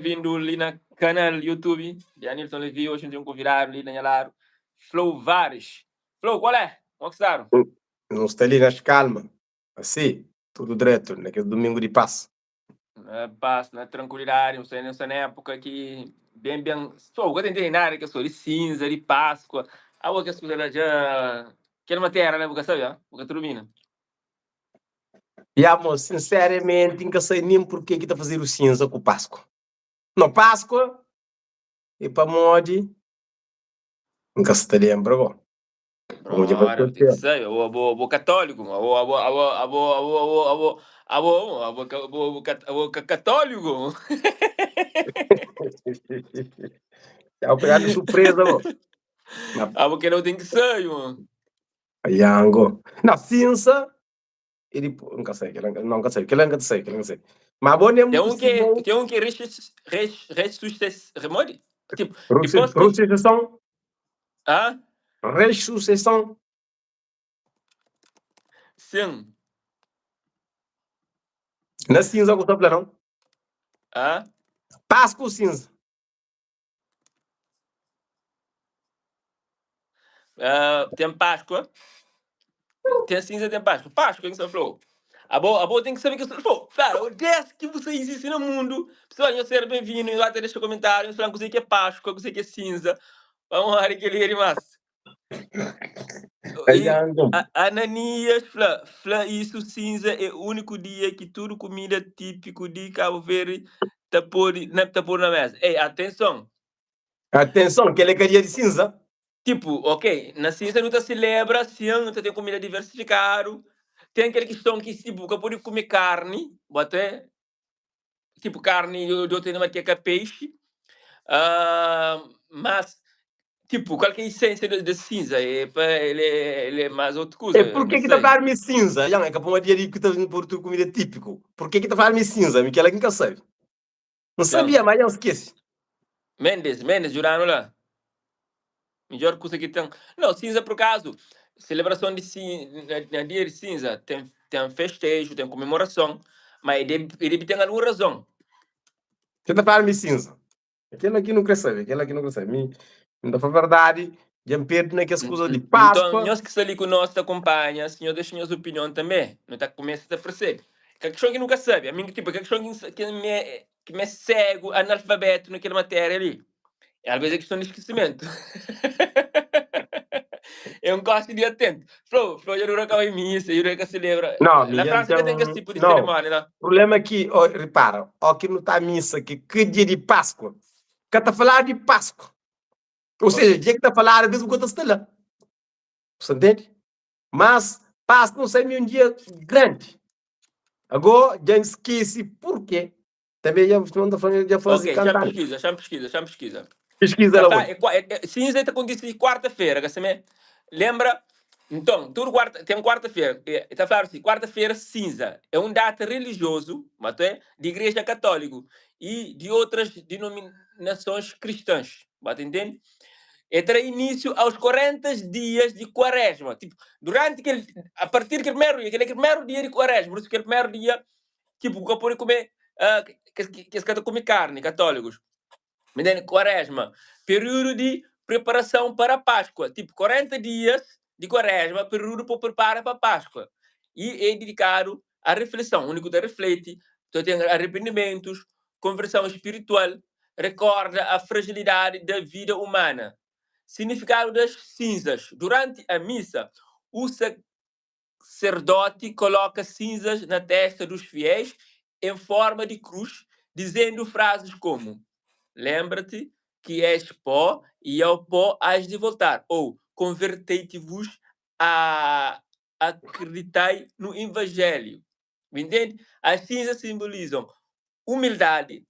Binvindu li na kanal YouTube di Anilton Levy. Oji nu ten un konvidadu li na nha ladu, Flow Vares. Flow, kual é? Mo ki stadu? Nu sta li nas kalma, asi, tudu dretu, na kes dumingu di pas. Na pas, na trankulidadi, nu sta nu sta na époka ki ben ben, Flow, bu ka ta intende nada di kes kuza di sinza, di Páskua, abo kes kuza la dja, kel matéria la bu ka sabe, bu ka ta dumina. Ya mo, sinseramenti N ka sabe nen purke ki ta fazedu sinza ku Páskua. No, Páskua é pamodi N ka sta lenbra go. Pamodi dja faz Brother, bu txeu ten ki ténpu. sabe, abo abo abo katóliku, abo abo abo abo abo abo abo abo abo ka abo abo ka abo ka katóliku. Ya bu pegadu di surpreza go. Ma Abo kela bu ten ki sabe, mo. Yango. Na sinsa e dipôs N ka sabe kela no N ka sabe kela N ka ta sabe kela N ka sabe ma bo nen Ten un si ki bo ten un ki resus res resusses modi? Tipo, dipôs ki Resusseson Hã? Resusseson Sin. Na sinza ku ta fla não? Hã? Páscoa ou cinza? Uh, ten Páscoa, ten cinza, ten Páscoa. Páscoa que você falou. Abo, abo tem que saber que você falou. Claro, desde que você existe no mundo, pessoal, nós ser bem-vindo, nós até deixa comentário, nós falamos que é Páscoa, que é cinza. Vamos lá, que ele é mais. E Ananias fla, fla isso cinza é único dia que tudo comida típico de Cabo Verde ta pode na ta pôr na mesa. Ei, atenção. Atenção, kel é ka dia di cinza. Tipo, ok, na cinza nu ta celebra, sim, nu ta ten comida diversificado. Ten kel questão ki tipo, ka pode kume carne, bota tipo carne di otu animal ki é ka peixe. Uh, mas tipo, qual que é a essência de cinza? É pa ele, ele é mais outra coisa. É porque que ta fladu mi cinza? Yan, é ka pa uma dia di ki ta pôr tudo comida típico. Por que que ta fladu mi cinza? Mi kel-la ki N ka sabe. N sabia, ma N skese. Mendes, Mendes, djuda-nu la. Midjor kusa ki ten. Não, cinza por acaso, celebração de cin, na, na dia de cinza tem, tem festejo, tem comemoração, mas debe, debe ter alguma razão. Ke ta fladu mi cinza? Kel-la ki nu kre sabe, kel-la ki nu kre sabe. Mi, N ta fla verdadi, dja N perde na kes kuza di Nton, Páskua. nhos ki sta li ku nos ta kunpanha, si nhos dexa nhos opinion tanbê, nu ta kumesa ta persebe. Ka kixon ki nu ka sabe, ami, tipo, ka kixon ki N sa, ki mi é, ki mi é segu, analfabetu na kel matéria li. Alvês é kiston di skisimentu. Eu N gosta di atentu. Flo, flo dja dura ka bai misa, dja dura ka selebra. Não, mi Na dja N Fransa ka ten kes ten. tipu di Não, serimónia la. prubléma ki, ó, ripara, ó ki nu ta misa ki ki dia di Páskua, ka ta faladu di Páskua. Ou seja, Ok. dia ki ta faladu, alvês bu ka ta sta la. Bu sta ntende? Mas Páskua nu sabe ma é un dia grandi. Agó dja N skese purkê. Tanbê dja N ta fla dja faze Ok, xa-m kantu anu. piskiza, xa-m piskiza, xa-m piskiza. Piskiza Ta la fla, oi. é kua, é, é, sinza ta kontise kuarta-fera, ka simé? Lenbra? Nton, tudu kuarta, ten kuarta-fera, e, ta fladu si, kuarta-fera sinza é un data relijiozu, ma to é, di igreja katóliku i di otras dinominasons kristãs, ba ta intende? E ta da inísiu aos 40 dias di kuaresma, tipo, duranti kel, a partir di kel primeru dia, kel é kel primeru dia di kuaresma, pur isu kel primeru dia Tipo, ka pode kume, ah, kes, kes ka ta kume karni, katólikus. Me ntende? Kuaresma, períodu di preparason para Páskua. Tipo, 40 dias di kuaresma, períodu pa prepara pa Páskua. I é didikadu a refleson, undi ku ta refleti, ta ten arrependimentus, konverson spiritual, rekorda a fragilidadi da vida umana. Signifikadu das sinzas, duranti a misa, u sa serdóti koloka sinzas na testa dos fiéis em forma de cruz, dizendo frases como, Lembra-te que és pó e ao pó hás de voltar, ou Convertei-te-vos a acreditai no Evangelho. Me entende? As cinzas simbolizam humildade,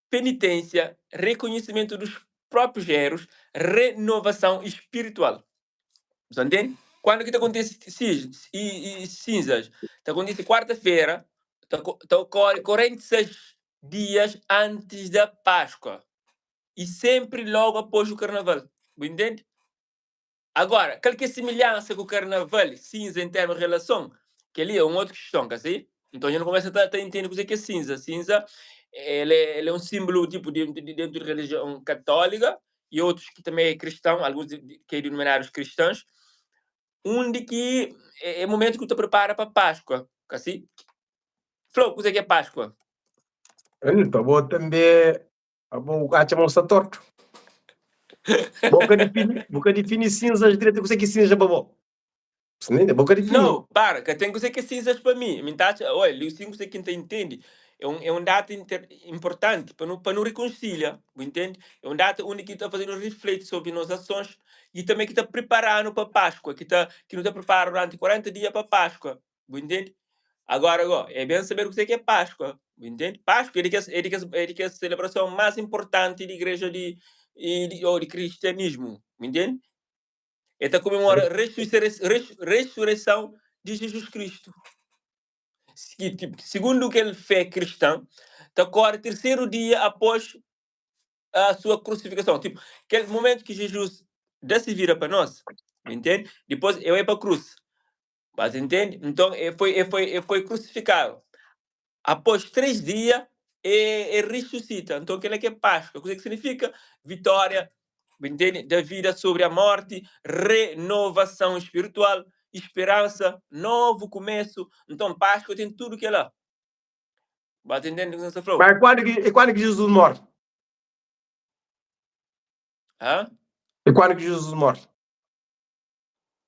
penitência, reconhecimento dos próprios erros, renovação espiritual. Você entende? Quando que ta acontece e, e cinzas? Ta acontece quarta-feira, ta, ta ocorre 46 dias antes da Páscoa e sempre logo após o Carnaval. Bu entende? Agora, kal ki é similhansa ku Karnaval, sinza em termos de relason? Kel-li é un otu kiston, ka si? Nton, dja nu kumesa ta, ta intende kuzê ki é sinza. Sinza. El é, el é un sínbolu tipo di, di, dentu di relijion katóliga y otus ki tanbe é kristãu, alguns di, di, ki é denominadus kristãs, undi ki é, é momentu ki bu ta pripara pa Páskua, ka si? Fla-u kuzê ki é Páskua. Anilton, bo tanbe abo bu atxa ma bu sta tortu. Bo ka difini, bu ka difini sinzas dretu, kuzê ki é sinza pa bo? Bo ka difini. Nau, para, ka ten kuzê ki é sinzas pa mi. Mi ta atxa, oi, li sin kuzê ki N ta intende. É un, é un data inter, inportanti pa nu, pa nu rikonsilia, bu intende? É un data undi ki ta faze-nu rifleti sobri nos asons i tanbe ki ta pripara-nu pa Páskua, ki ta, ki nu ta pripara duranti 40 dia pa Páskua, bu intende? Agora, go, é ben saber kuzê ki é Páskua, bu intende? Páskua é di kes, é di kes, é di kes selebrason más inportanti di igreja di, di, ô di kristianismu, bu intende? El ta komemora resureison di Jizus Kristu. Sigundu kel fé kristan, ta kóre terseru dia após a sua krusifikason. Tipo, kel momentu ki Jizus da se vida pa nos, entende? Dipôs el bai pa krus. Bas entende? Nton, el foi, el foi, el foi krusifikadu. Após 3 dia, e, e risusita. Nton, kel-la ki é Páskua. Kuzê ki signifika? Vitória, bu entende? Da vida sobri a morti, renovason spiritual, speransa, novu kumesu. Nton, Páskua ten tudu kel-la. Ba ta intende kuzê ki N sta fla-u? Mas quando que, e quando que Jesus morre? Hã? E quando que Jesus morre?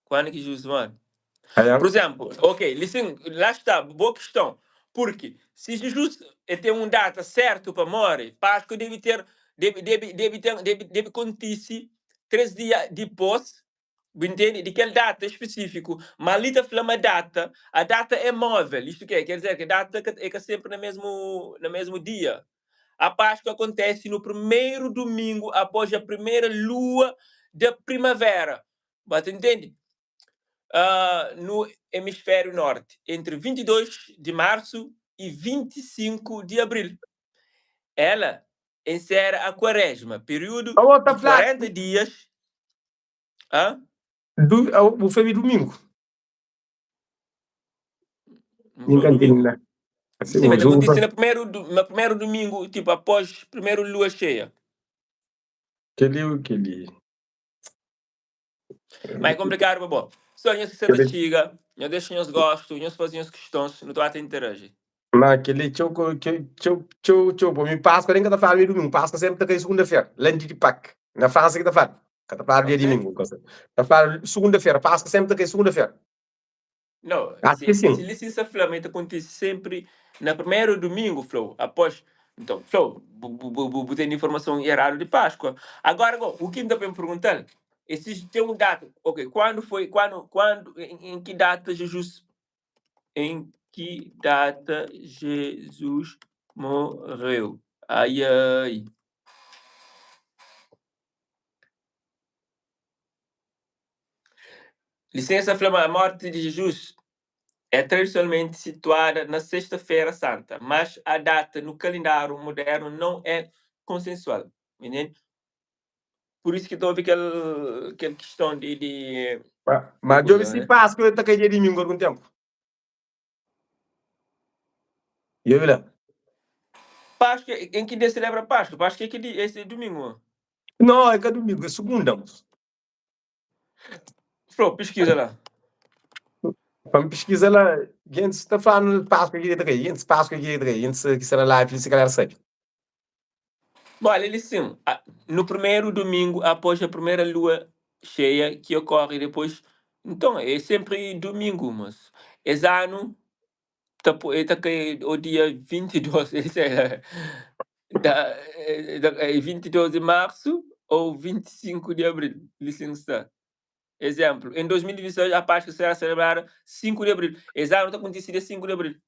Quando que Jesus morre? Por exemplo, ok, listen, lá está, boa questão. Porque se Jesus tem um data certo para morrer, Páscoa deve ter, deve, deve, deve ter, deve, deve acontecer 3 dias depois, entende? De aquele data específico. Mas ali está falando uma data, a data é móvel. Isto que é? Quer dizer que a data é que sempre no mesmo dia. A Páscoa acontece no primeiro domingo após a primeira lua da primavera. Você entende? No hemisfério norte, entre 22 de março e 25 de abril. Ela encerra a quaresma, período de 40 dias. Hã? Bu fla mi domingo. Domingo. Sim, mas acontece na primeiro, na primeiro domingo, tipo, após primeiro lua cheia. Aquele, aquele. Mas é complicado, babó. Só nhos que senta txiga, nhos deixa nhos gosto, nhos faze nhos questões, nu ta ba ta interage. Ma kel-li é txeu, txeu, txeu, txeu. Pa mi, Páscoa nem ka ta fladu dia domingu. Páscoa sempre ta kai segunda-feira, lundi di Pâque. Na França ki ta fladu. Ka ta fladu dia dimingu. Ta fladu segunda-feira. Páscoa sempre ta kai segunda-feira. Não, Acho que sim. Se licença fla, mas acontece sempre na primeiro domingo, Flow, após. Então, Flow, bu tem informação errada de Páscoa. Agora, o que me me perguntar é se tem um data, ok, quando foi, quando, quando, em que data Jesus, em que data Jesus morreu? Ai, ai. Lisensa fla ma morti di Jizus é tradisionalmenti situada na Sexta-fera Santa, mas a data no kalendáriu modernu não é konsensual. Entende? Pur isu ki ta obi kel kel kiston di di Ma djobe si Páskua ta kai dia dimingu algun ténpu. Djobe la. Páskua, em ki dia selebra Páskua? Páskua é ki dia? É dumingu? Não, é ka dumingu, é sugunda, moço. Flo, piskiza la. Pa mi piskiza la, gentis ta fla-nu Páscoa ki dia ta kai, gentis Páscoa ki dia ta kai, gentis ki sta na live li si kalhar sabe. Bom, olha li sim, no primeiro domingo após a primeira lua cheia que ocorre depois, então é sempre domingo, mas es ano ta ta kai o dia 22, esse é, da, é 22 de março ou 25 de abril, li sim sta. Exemplo, em 2026 a Páscoa será celebrada 5 de abril. Esse ano está acontecendo dia 5 de abril.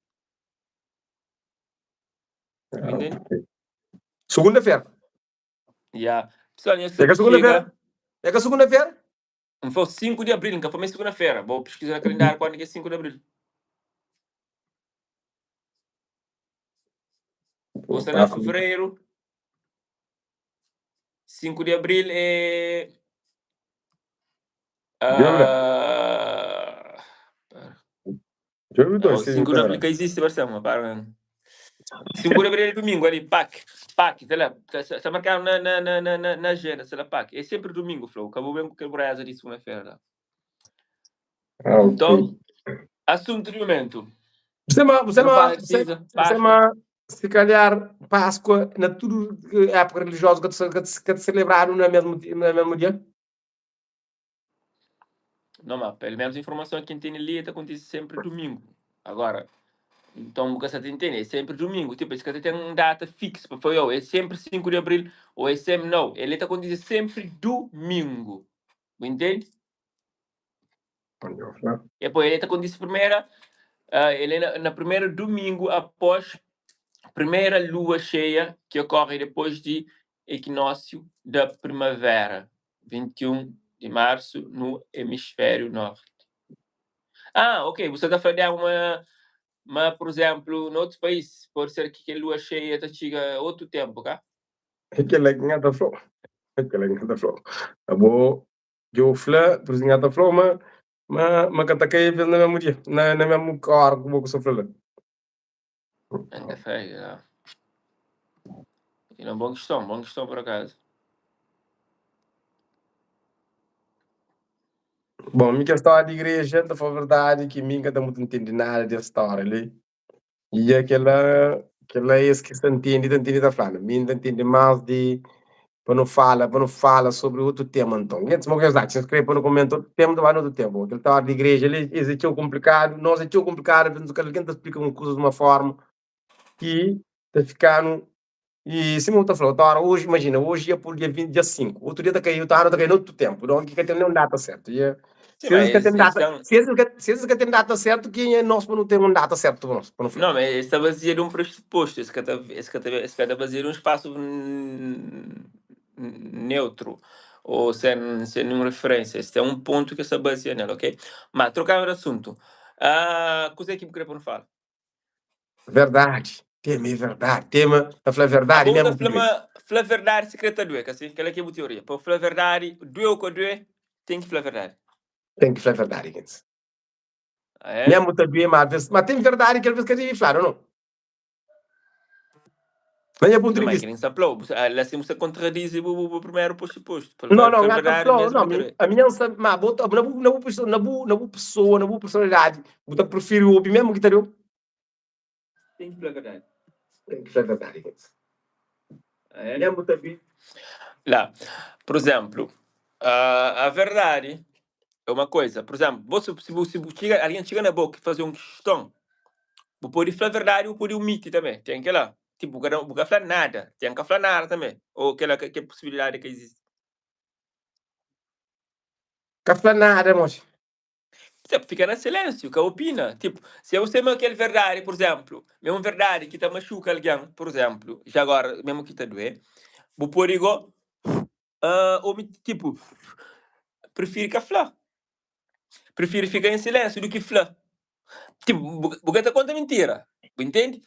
Entende? Segunda-feira. Yeah. Pessoal, É ka segunda-feira? É ka segunda-feira? Não foi 5 de abril, nunca foi mais segunda-feira. Vou pesquisar no calendário quando é que é 5 de abril. Vou estar em fevereiro. 5 de abril é. Uh, 5 de abril que existe, parceiro, para. 5 de abril é domingo ali, pak, pak, sei lá, sta marcado na, na, na, na, na, na agenda, sei lá, pak. É sempre domingo, Flow. Acabou bem com aquele brasa de segunda-feira lá. Ah, ok. Então, assunto do momento. Você ma, você Não ma, fala de você, cinza, você Páscoa. ma, se calhar Páscoa na tudo época religiosa que te, que te, que te celebrado na mesmo, na mesmo dia? Não, mas pelo menos a informação que tem ali tá acontece sempre domingo. Agora, então bu ka sa ta intende, é sempre domingo. Tipo, es ka ta ten un data fixa pa fla, oh, é sempre 5 de abril ou é sempre. Não, ele ta acontece sempre domingo. Bu entende? E poi ele ta acontece primeira, ele é na, na primeiro domingo após primeira lua cheia que ocorre depois de equinócio da primavera, 21 de março no hemisfério norte. Ah, ok, bu sta ta fla di uma, ma por exemplo, na otus país, pode ser ki kel lua cheia ta txiga otu tempu, ka? É kel-la ki N ta fla-u. É kel-la ki N ta fla-u. Abo, dja-u fla, pur isu N ta fla-u ma, ma, ma ka ta kai ves na mésmu dia, na, na mésmu óra ku bo ku sta fla la. N ta fla, ya. É un bon kiston, bon kiston por akazu. Bon, mi kel stória di igreja, N ta fla verdadi ki mi N ka ta mutu ntende nada di es stória li. I dja kel-la, kel-la es ki sta ntende, ta ntende ta fla-nu. Mi N ta ntende más di pa nu fala, pa nu fala sobri otu tema nton. Gentis, mo ki nhos atxa? Si nhos kre pa nu komenta otu tema, nu ta bai na otu tema. Bon, kel stória di igreja li, es é txeu konplikadu, nos é txeu konplikadu, alvês nu algen ta splika un kuza di uma forma ki ta fika-nu I sima bu ta fla, otu óra, oji, imajina, oji é pur dia 20, dia 5, otu dia ta kai, otu anu ta kai na otu ténpu, donki ka ten nen un data sértu. I Sim, si es ka mas ten es data, ten. si es ka, si es ka ten data sértu, kenha é nos pa nu ten un data sértu pa nos, pa nu fla? Não, mas es ta bazia di un presupostu, es ka ta, es ka ta, es ka ta bazia di un spasu neutru ou sen, sen ninhun referénsia. Es ten un pontu ki es ta bazia nel, ok? Má, trokadu di asuntu, kuzê ki bu kre pa nu fala? Verdadi, tema é verdadi, tema ta fla verdadi Abo bu ta mesmu ki fla duê. ma fla verdadi si kre ta duê, ka si? Kel-la ki é bu teoria. Pa fla verdadi, duê ô ka duê, ten ki fla verdadi. Ten ki fla verdadi, gentis. Ah, é? Mesmu ta duê, ma alvês, ma ten verdadi ki alvês ka debe fladu, não? Na nha pontu Não, di ma vista. kel-li N sta fla-u. Bu sta, la si bu sta kontradize bu, bu, bu primeru postu. Pa Não, fla, não, fla N ta verdadi fla-u, mesmu não, ki ta mi, duê. ami N sabe, ma bo ta, na bu, na bu, na bu, na bu pesoa, na bu personalidadi, bu ta prifiri obi mesmu ki ta duê-u? Ten ki fla verdadi. Ten ki fla verdadi, gentis. Ah, é? Mesmu ta duê. La, por exemplo, a verdade é uma coisa. Por exemplo, bo, si, si bu, si bu txiga, algen txiga na bo ki faze un kiston, bu pode fla verdadi, bu pode omiti tanbe. Ten kela. Tipo, bu ka da, bu ka fla nada. Ten ka fla nada tanbe. Ou kela ka, kel posibilidadi ka izisti. Ka fla nada, mosi. Tipo, fika na silénsiu, ka opina. Tipo, si eu sei ma kel verdadi, por exemplo, ma é un verdadi ki ta maxuka algen, por exemplo, já agora, mesmo ki ta duê, bu pode go, omi, tipo, prifiri ka fla. Prifiri fika em silénsiu du ki fla. Tipo, bu, bu ka ta konta mintira, bu intende?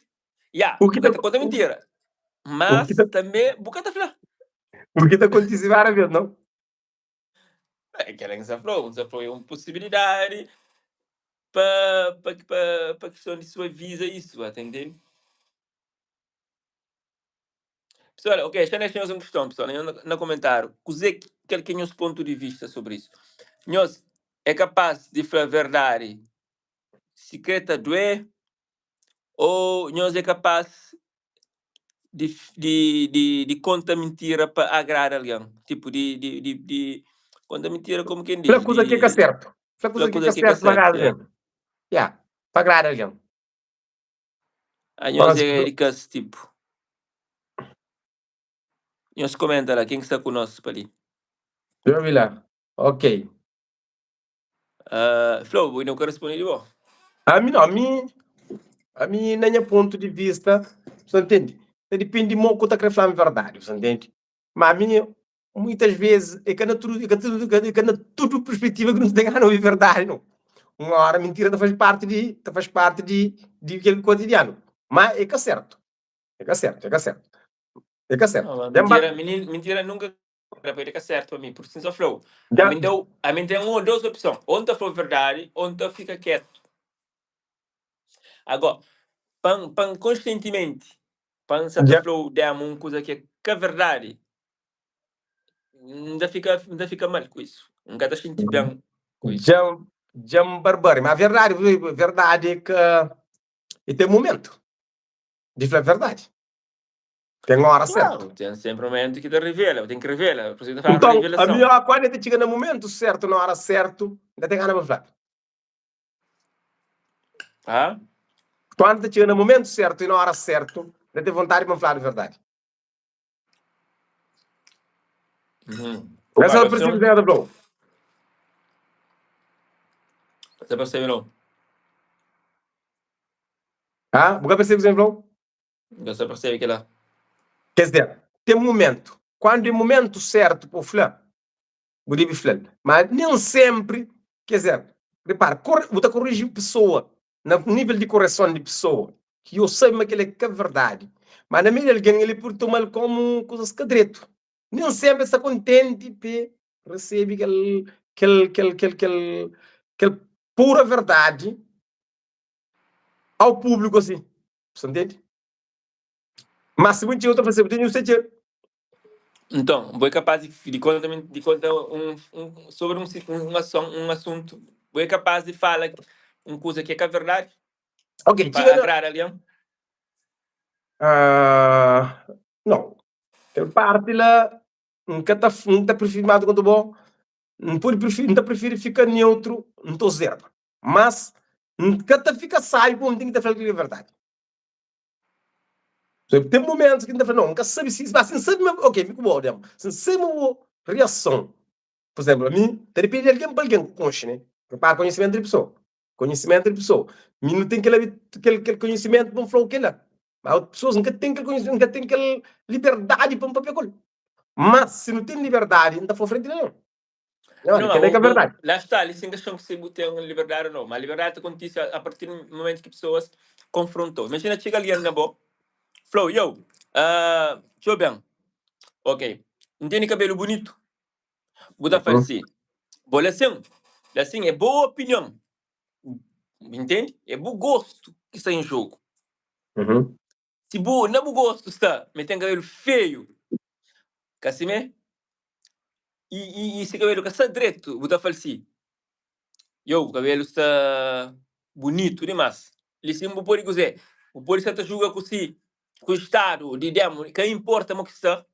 Ya, U ki bu ka ta, ta konta u, mintira, u mas ki ta, tanbe bu ka ta fla. u ki ta kontise várias ves, não? É kel-la ki N sta fla-u. N sta fla-u é un posibilidadi pa, pa, pa, pa kiston di suaviza isu, a ta intende? Pessoal, ok, xa dexa nhos un kiston, pessoal, na, na komentáriu. Kuzê ki, kel ki é nhos pontu di vista sobri isu? Nhos é kapaz di fla verdadi si kre ta duê ô nhos é kapaz di, di, di, di konta mintira pa agrada algen? Tipu di, di, di, di konta mintira komu ken Fla diz, kuza ki é ka di sertu. Fla fla kuza ki é kuza ka ki é ka sertu pa sertu, agrada ya. algen. Ya, pa agrada algen. Anhos Óras ki é di kes tipu. Nhos komenta la, ken ki sta ku nos pa li? Djobe la. Ok. Uh, Flo, bu inda ka responde di bo? Ami não, ami, ami na nha pontu di vista, você entende? Ta dipende mo ku ta kre fla-m verdadi, você entende? Ma ami, muitas vezes, é ka na tudu, é ka tudu, é ka na tudu perspetiva ki nu ta gana obi verdadi, não. Uma hora mentira ta faz parte di, ta faz parte di, di kel kotidianu. Ma é ka sertu. É ka sertu, é ka sertu. É ka sertu. Não, mas Dja N ba, mentira, menino, mentira nunca era pa ele ka certo pa mi, porque sin só flau. dja, Ami deu, ami tem um ou duas opção, ou ta fala verdade, ou ta fica quieto. Agora, Pa-m, pa-m konsientimenti, pa N sa ta fla-u dema un kuza ki é ka verdadi, N ta fika, N ta fika mal ku isu. N ka ta xinti ben ku isu. Dja, dja N barbari. Ma verdadi, verdadi é ka, e ten mumentu di fla verdadi. Ten ora sertu. Klaru, ten senpri mumentu ki ta revela, ten ki revela. Pur isu ki ta fladu Nton, revelason. ami, ó, kandu el ta txiga na mumentu sertu, na ora sertu, N ta ten gana pa fla. Ah? Kandu ta txiga na mumentu sertu i na ora sertu, N ta ten vontadi pa N fladu verdadi. Uhum. Essa é o princípio da Blow. Você percebe não? Ah, bu ka percebe o que falou? Você percebe que lá. Quer dizer, tem momento. Quando é momento certo para fla, bu debe fla-l. Ma nen senpri, ker dizer, repara, bu ta koriji pesoa na nivel di koreson di pesoa, ki yo sabe ma kel-la é ka verdadi. Ma na meiu di algen, el pode toma-l komu kuzas ka dretu. Nen senpri el sta kontenti pa resebe kel, kel, kel, kel, kel, kel pura verdadi au públiku asi. Bu sta ntende? Ma si bu txeu ta fla si bu tene bu txeu. Nton, bo é kapaz di konta di konta un un sobri un un ason un asuntu, bo é kapaz di fala un kuza ki é ka verdadi Ok, pa txiga na agrada algen? Ah, nau. Kel parti la N ka ta N ta prifiri mas di konta bo, N pudi prifiri N ta prifiri fika neutru, N ta ozerba. Mas N ka ta fika sabi pabia N ten ki ta fla kel ki é verdadi. Ten momentus ki N ta fla, no, N ka sabe si, ma si N sabe ma, ok, mi ku bo, Dema, si N sabe ma bo reason, pur izemplu, ami ta dipende di algen pa algen ku konxe, ne? Prepara konhisimentu di pesoa, konhisimentu di pesoa. Mi nu ten kel kel kel konhisimentu pa N fla-u kila, ma otu pesoas N ka ten kel konhisimentu, N ka ten kel liberdadi pa N papia ku el. Ma si nu ten liberdadi, N ta fla-u frenti di algen. Não, Kel-la é o, ka bo, verdadi. lá está, li sem questão que se bu tem liberdade ou não, mas liberdade ta kontise a partir do momento que pessoas confrontou. Imagina txiga algen na bo, fla-u, yo, ah, txeu ben, ok, N tene kabelu bunitu, bu ta fla si, bo la sin, la sin é bo opinion, entende? É bu gostu ki sta em jogo. Si bu, na bu gostu sta ma el ten kabelu feiu, ka simé? I, i, i si kabelu ka sta dretu, bu ta fal si, Yo, bu kabelu sta bunitu dimas. Li sin bu pode kuzê? Bu pode sta ta juga ku si, ku stadu di demu, ka inporta mo ki sta,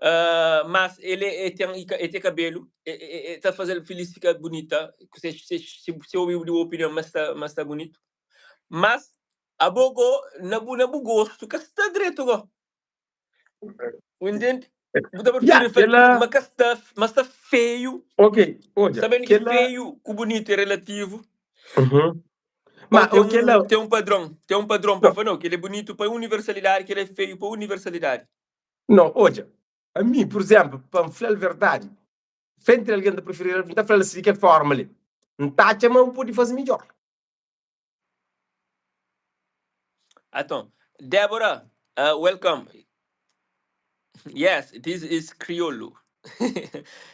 uh, mas el e ten, e ten kabelu, e, e, e ta fazel filis fika bunita, se, se, se, se obi di bu opinion ma sta, ma sta bunitu. Mas abo go, na bu, na bu gostu, ka sta dretu go. Bu ntende? Bu ta Ya, preferi fla kel-la. ma ka sta, ma sta feiu. Ok, odja, Sabendo ki kel-la. feiu ku bunitu é relativu. Uhum. Ou Ma ten o kel-la. un, ten un padron, ten un padron pa Não, fla, não, kel é bunitu pa universalidadi, kel é feiu pa universalidadi. não, odja, ami, pur izénplu, pa N fla-l verdadi, frenti di algen ta preferi, N ta fla-l asi, di kel fórma li, N ta atxa ma bu pode faze midjór. Aton, Débora, uh, welcome. Yes, this is Crioulo.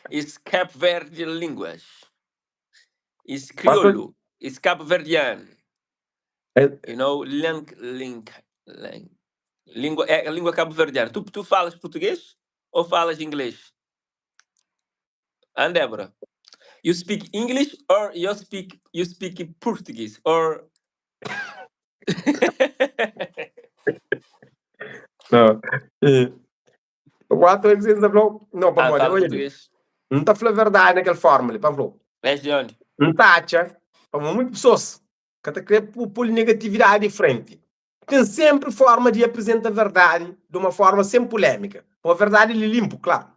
It's Cape Verde language. It's Crioulo. It's Cape Verdean. You know, link, link, link. Língua, é a língua cabo-verdiana. Tu, tu falas português ou falas inglês? And Débora, you speak English or you speak you speak Portuguese or Não. E, o ato é que você falou, não, Ah, pamodi, fala olha ali, português. N ta fla verdade naquela forma ali, pa falou. És de onde? N ta atxa, pamodi muitas pessoas ka ta kre pô negatividade di frente. Ten sempre forma di apresenta verdade de uma forma sem polêmica. Pô verdade li limpo, claro.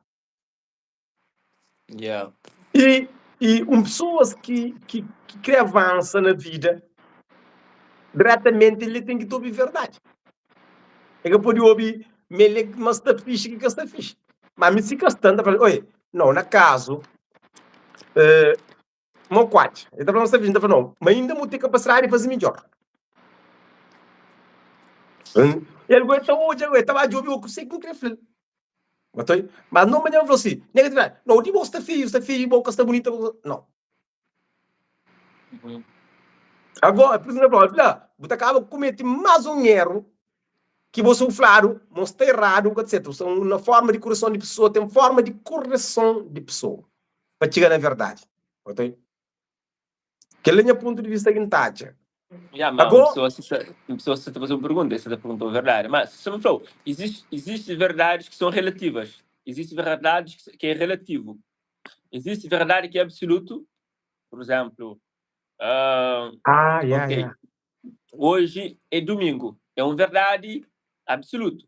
Yeah. E, e um pessoas que, que, que quer avança na vida, diretamente ele tem que ouvir verdade. Ele pode ouvir, mas está fixe que está fixe. Mas me se está, tá falando, oi, não, na caso, eh, mo kuatx, ele tá falando, está fixe, tá falando, não, mas ainda vou ter capacidade de fazer melhor. Ele aguenta hoje, aguenta, mas eu ouvi o que sei que eu queria falar. Mas, mas não, mas não falou assim, negatividade. Não, de você está feio, está feio, boca está bonita. Não. Agora, por exemplo, olha, bu ta kaba kumete más un eru ki bo su fladu ma sta eradu, etc. Na forma di kureson di pesoa, ten forma di kureson di pesoa pa txiga na verdadi. Ok? Kel-la é nha pontu di vista ki N ta atxa. Ya, ma un pessoa se sa, un pessoa se ta fazer uma pergunta, se ta pergunta uma verdade. Mas, se me falou, existe, existe verdades que são relativas. Existe verdades que, que é relativo. Existe verdade que é absoluto. Por exemplo, uh, ah, yeah, ok, yeah. hoje é domingo. É uma verdade absoluta.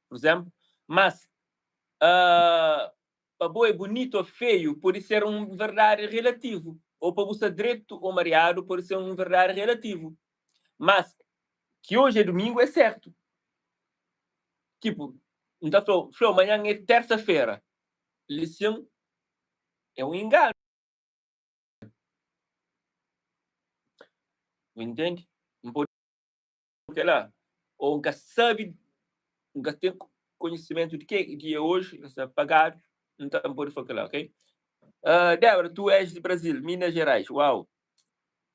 Por exemplo, mas uh, pa bo é bunitu ô feiu pode ser un verdadi relativu, ô pa bu sta dretu ô mariadu pode ser un verdadi relativu. Mas ki oji é dumingu é sertu. Tipu, N ta fla-u, fla-u manhan é tersa-fera. Li sin é un inganu. Bu intende? N pode. Kel-la, ô N ka sabe, N ka ten konhisimentu di ke dia é oji, N sta pagadu, N ta N pode fla kel-la, ok? Débora, tu és de Brasil, Minas Gerais, uau!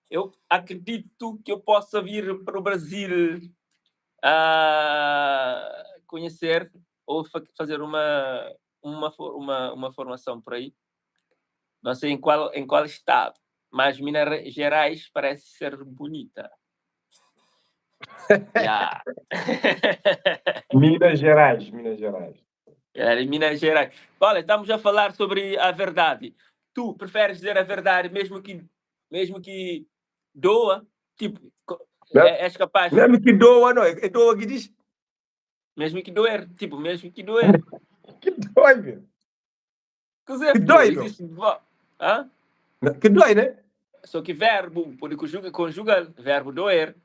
Eu acredito que eu possa vir para o Brasil conhecer ou fazer uma uma uma uma formação por aí. Não sei em qual em qual estado, mas Minas Gerais parece ser bonita. Yeah. Minas Gerais, Minas Gerais. É, Minas Gerais. Olha, estamos a falar sobre a verdade. Tu preferes dizer a verdade mesmo que mesmo que doa? Tipo, é, és capaz. Mesmo que doa, não, é doa que diz. Mesmo que doer, tipo, mesmo que doer. Que dói, meu. Quer Que dói, meu. existe... Hã? Que dói, né? Só que verbo, pode conjugar, conjugar, verbo doer,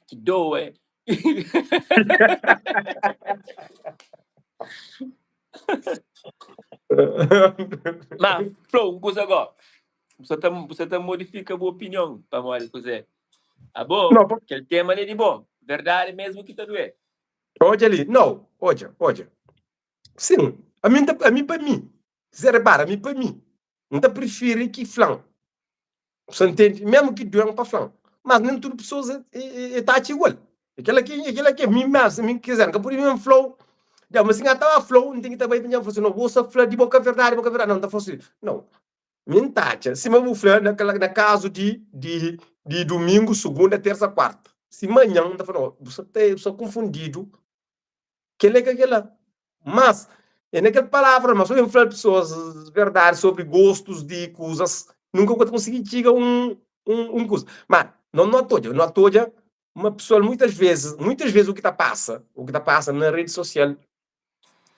que doe. Mas, Flow, un kuza go. Você ta, você ta modifica bu opinion pamodi kuzê? Abo, Não, pa- kel tema li é di bo. Verdade mesmo ki ta doer. Odja li, não, odja, odja. Sim, ami N ta, ami pa mi, si repara, ami pa mi, N ta prifiri ki fla-m, sa ntende? Mesmu ki duen pa fla-m, mas nen tudu pesoas e ta atxa igual. E kila ki, e kila ki mi mes, mi kizer, N ka pudi ben fla-u, ma si N ka ta ba fla-u, N ten ki ta bai pa N fla si, no, bo sta fla di bo ka verdadi, bo ka verdadi, no, N ta fla si, no, mi N ta atxa, sima bu fla na kila, na kazu di, di, di dumingu, sugunda, tersa, kuarta, si manhan N ta fla, no, bu sta ta, bu sta kunfundidu. Kel-la é ka kel-la. Mas, é na kel palavra, mas sô N fla pesoas verdadi sobri gostus di kuzas, nunka bu ka ta konsigi txiga un un kuza. Ma, no no ta odja, no ta odja ma pesoal muitas vezis, muitas vezis u ki ta pasa, u ki ta pasa na redi sosial,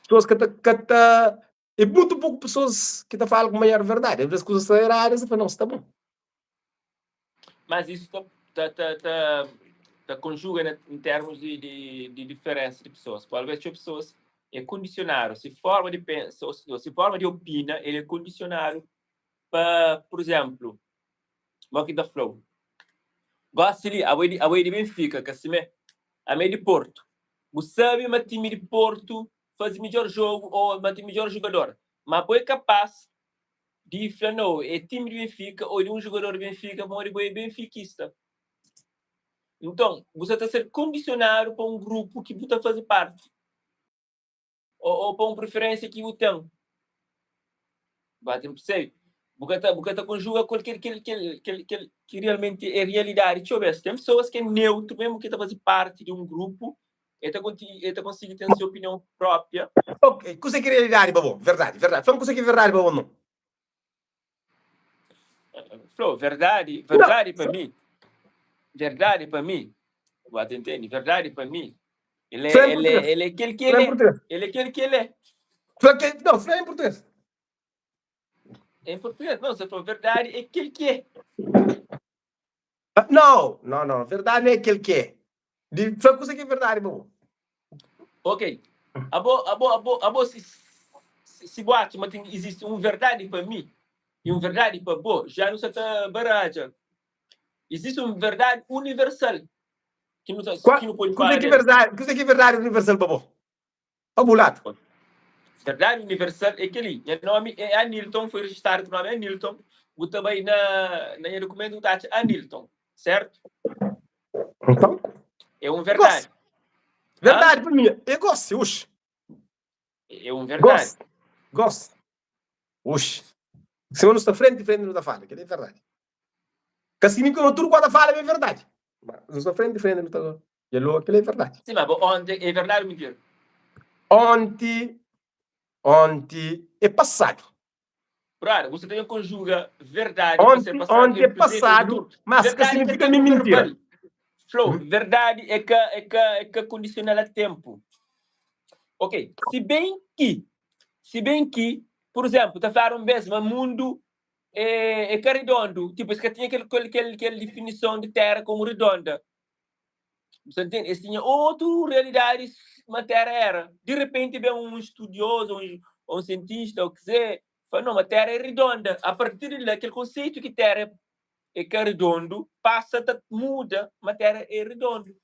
pesoas ka ta ka ta, é mutu poku pesoas ki ta fala ku maior verdadi. Às vezes kuzas sta eradu, es ta fla, nau, sta bon. Mas isso ta, ta, ta, ta, ta conjuga na, em termos de, de, de diferença de pessoas. Talvez txeu pessoas é condicionado, se forma de pensa, ou se forma de opina, ele é condicionado pa, por exemplo, mo ki ta flau, gosi li, abo é di, abo é di Benfica, ka simé? Ami é di Porto. Bu sabe ma time di Porto faze midjor jogo ou ma ten midjor jogador, ma bo é capaz di fla no é time di Benfica ou di un jogador di Benfica pamodi bo é benfiquista. Nton, bu sa ta ser kondisionadu pa un grupu ki bu ta faze parti ou pa un preferensia ki bu ten. Ba ten persebe? Bu ka ta bu ka ta konjuga ku kel kel kel kel kel ki realmenti é realidadi. Txeu bes ten pesoas ki é neutru mesmu ki ta faze parti di un grupu El ta konti, el ta konsigi ten se opinion própria. Ok, kuzê ki é realidadi pa bo? Verdadi, verdadi. Fla-m kuzê ki é verdadi pa bo, nton. Fla-u, verdadi, verdadi pa mi, verdadi pa mi, bu ta intende? Verdadi pa mi, el é, Fla em el é, português. el é kel ki Fla el em é, português. el é kel ki el é. Fla ke, não, fla em português. Em português, não, se fla verdadi é kel ki é. Ah, Não, não, não, verdadi não é kel ki é. Di fla kusa ki é verdadi pa bo. Ok. Abo, abo, abo, abo si, si, si bu atxa ma ten izisti un verdadi pa mi i un verdadi pa bo, ja nu sa ta baradja. Izisti un verdadi universal ki nu ta, Kua, ki nu pode kusa fala ki del. verdadi, kusa ki é verdadi universal pa bo? Pa bu ladu. Verdadi universal é kel-li. Nha nomi é Anilton, foi registadu ku nomi Anilton. Bu ta bai na, na nha dukumentu bu ta atxa Anilton, sertu? Então, É un verdadi. Gosi. Verdadi pa mi é gosi, oxi. É un verdadi. Gosi, gosi, oxi. Sima nu sta frenti frenti nu ta fala, kel-li é verdadi. Ka signifika ma tudu ku ta fala ma é verdadi. Ma nu sta frenti frenti nu ta dja kel-li é verdadi. Sima bo onti é verdadi ou mintira? Onti, onti é pasadu. Brother, bu sta ta ben konjuga verdadi pa ser Onti, pasadu onti em é presenti ou pasadu, futuru. mas ka Verdadi é ka signifika ma é tempu mintira. verbal. Flow, verdadi é ka, é ka, é ka kondisional a tempu. Ok, si ben ki, si ben ki, pur izénplu, ta fladu un bês ma mundu é, é ka ridondu, tipu, es ka tinha kel, kel, kel, kel difinison di téra komu ridonda. Bu sta ntende? Es tinha otu realidadi ma téra éra. Di repenti ben un studiozu, un, un sientista, ô kuzê, fla, no, ma téra é ridonda. A partir di la, kel konseitu ki téra é ka ridondu pasa ta muda ma téra é ridondu.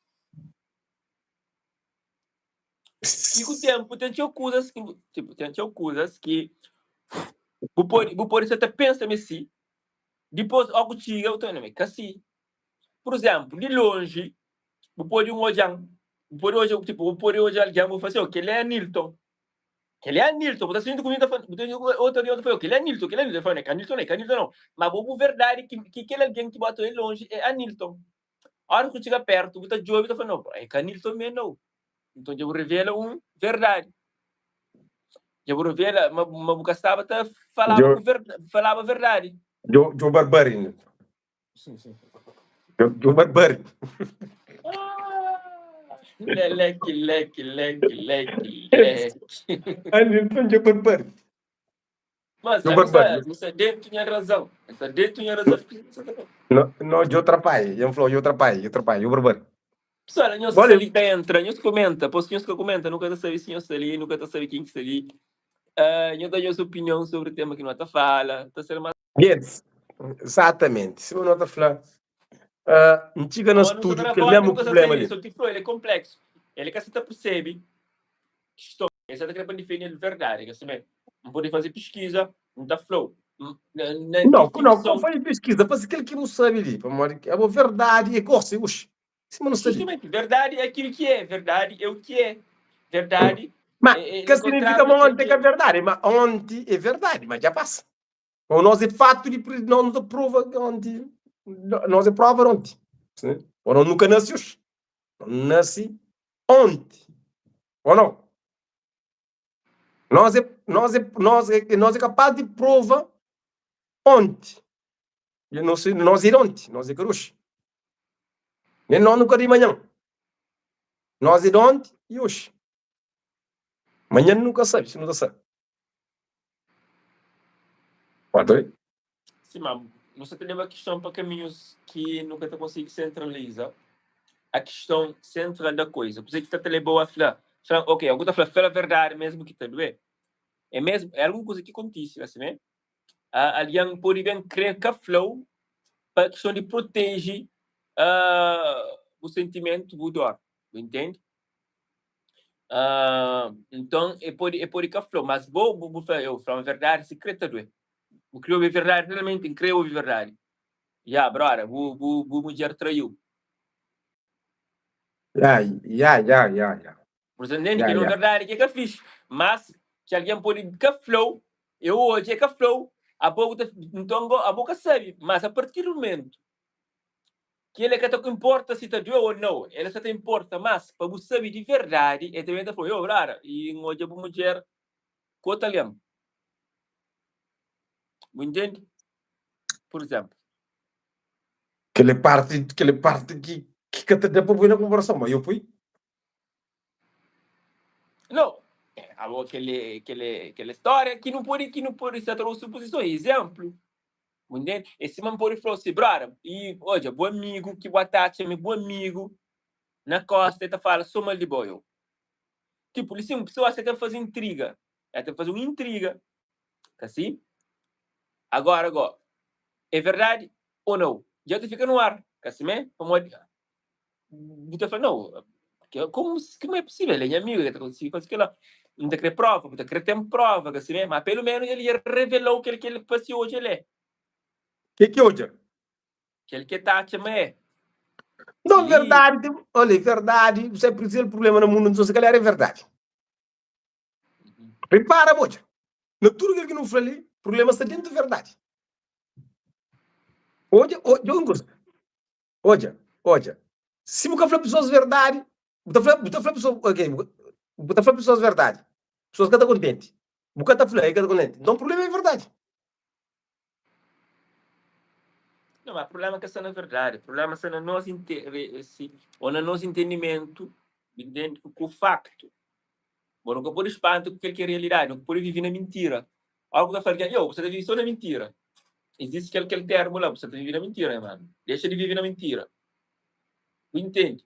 I ku ténpu ten txeu kuzas ki, tipu, ten txeu kuzas ki bu pode, bu pode sa ta pensa ma é si, dipôs ó ku txiga bu ta ma é ka si. Pur izénplu, di lonji bu pode un odja-m, bu pode odja, tipu, bu pode odja algen, bu fla si, oh, kel-li é Anilton. Kel-li é Anilton. Bu ta xinti ku mi, ta fla, bu ta xinti ku otu algen, ta fla, oh, kel-li é Anilton, kel-li é Anilton. El fla, não, é ka Anilton, não, é ka Anilton, não. Ma bo bu verdadi ki, ki kel algen ki bu ata odja lonji é Anilton. Óras ki bu txiga pértu, bu ta djobe, bu ta fla, não, é ka Anilton mê, não. Nton, dja bu revela un verdadi. Dja bu revela ma, ma bu ka staba ta falaba Djo, ku ver, falaba verdadi. djo, djo barbari. Djo barbari. Leki, leki, leki, leki, leki. Anilton djo barbari. Mas Djo ami sta, barbari. mi sta dentu nha razão. Mi sta dentu nha razão. No, no, djo trapai. Dja N flau, djo trapai, djo trapai, djo barbari. Pessoal, nhos ki sta li ta entra, nhos komenta. Pos si nhos ka komenta, nu ka ta sabe si nhos sta li, nu ka ta sabe ken ki sta li. Uh, nhos da nhos opinion sobri tema ki nu ta fala. Ta ser mas Gentis, Exatamente. Sima nu ta fla, uh, N txiga na Ó, nu sta stúdiu ta da kel volta, mesmu nu ka sta prubléma sai li. Só ki fla, el é konpleksu. El ka sa ta persebe kiston. El sa ta kre pa N difende el verdadi. Ka sabe? N pode faze piskiza, N ta fla-u. N, na, na Nau, ku nau, ka difinison. faze piskiza, faze kel ki bu sabe li, pamodi abo verdadi é gosi, oxi, sima nu sabe. Justamenti, verdadi é akil ki é, verdadi é u ki é. Verdadi Ma é, é ka signifika enkontradu ma na kel onti é ki ka é. verdadi, ma onti é verdadi, ma dja pasa. Ô nos é fatu di nos nu ta prova ki onti, nos é prova di onti. Ô nos nu ka nasi oxi, nu nasi onti, ô nau? Nos é, nos é, nos é, nos é kapaz di prova onti. E nos, nos é di onti, nos é ka di oxi. Nem nos nu ka di manhan. Nos é di onti e oxi. Manhan nu ka sabe si nu ta sabe. Pode oi? Sim, ma nu sta ta leba kiston pa kaminhus ki nu ka ta konsigi sentraliza a kiston sentral da koiza. Kuzê ki ta ta leba-u a fla, fla, ok, algun ta fla, fla verdadi mesmu ki ta duê. É mesmu, é algun kuza ki kontise la simé. Algen pode ben krê ka fla-u pa kiston di proteje bu sentimentu, bu dor. Bu intende? Nton, e pode, e pode ka fla-u, mas bo, bu, bu fla, eu fla un verdadi si krê ta duê. Bu krê obi verdadi? Realmenti N krê obi verdadi. Ya, brother, bu, bu, bu mudjer traiu. Ya, ya, ya, ya, ya. Bu sta ntende? Ya, Kel é un ya. verdadi ki é ka fixi. Mas, ki algen pode ka fla-u, eu odja, e ka fla-u, abo bu ta, nton go, abo ka sabe. Mas, a partir di mumentu ki el ka ta inporta si ta dueu o nau, el sa ta inporta mas pa bu sabe di verdadi, el ta ben ta fla-u, yo, brother, i N odja bu mudjer ku otu algen. Bu ntende? Pur izénplu. Kel é parti, kel é parti ki, ki ka ta da pa poi na konparason, ma yo poi. Nau, abo kel é, kel é, kel é stória ki nu pode, ki nu pode sa tra supozison, izénplu. Bu ntende? É sima N pode fla-u si, brother, i odja, bu amigu ki bu ataxa mi, bu amigu na kósta, el ta fala sô mal di bo, yo. Tipu, li sin, un pesoa sa ta faze intriga, el ta faze un intriga, ka si? Agora go, é verdadi ou nau? Dja ta fika no ar, ka simé? Pamodi bu ta fla, nau, komu, komu é pusível? El é nha amigu, el ka ta konsigi faze kel-la. N ta kre prova, bu ta kre ten prova, ka simé? Ma pelu menus el dja revelau kel ki el fase odja el é. Ke ki odja? Kel ki el ta atxa ma é. Nton, Li. verdadi, ten, olha, verdadi, bu sabe pur problema na mundu, nton, se kalhar é verdadi. Ripara, bo odja, na tudu kel ki nu fla li, problema sta dentu verdadi. Odja, odja un kuza, odja, odja, si bu ka fla pesoas verdadi, bu ta fla, bu ta fla pesoas, ok, bu ta fla pesoas verdadi, pesoas ka ta kontenti, bu ka ta fla, e ka ta kontenti, nton problema é verdadi. Não, mas problema ka sta na verdade, problema sta na nos si, ou na nos entendimentu, entende, ku facto. Bo nunka pode spanta ku kel ki é realidade, nunka pode vive na mintira. Ora ku ta fla algen, yo, bu sta ta vive so na mintira. Existe kel kel termu la, bu sta ta vive na mintira, nha mano. Dexa di vive na mintira. Bu intende?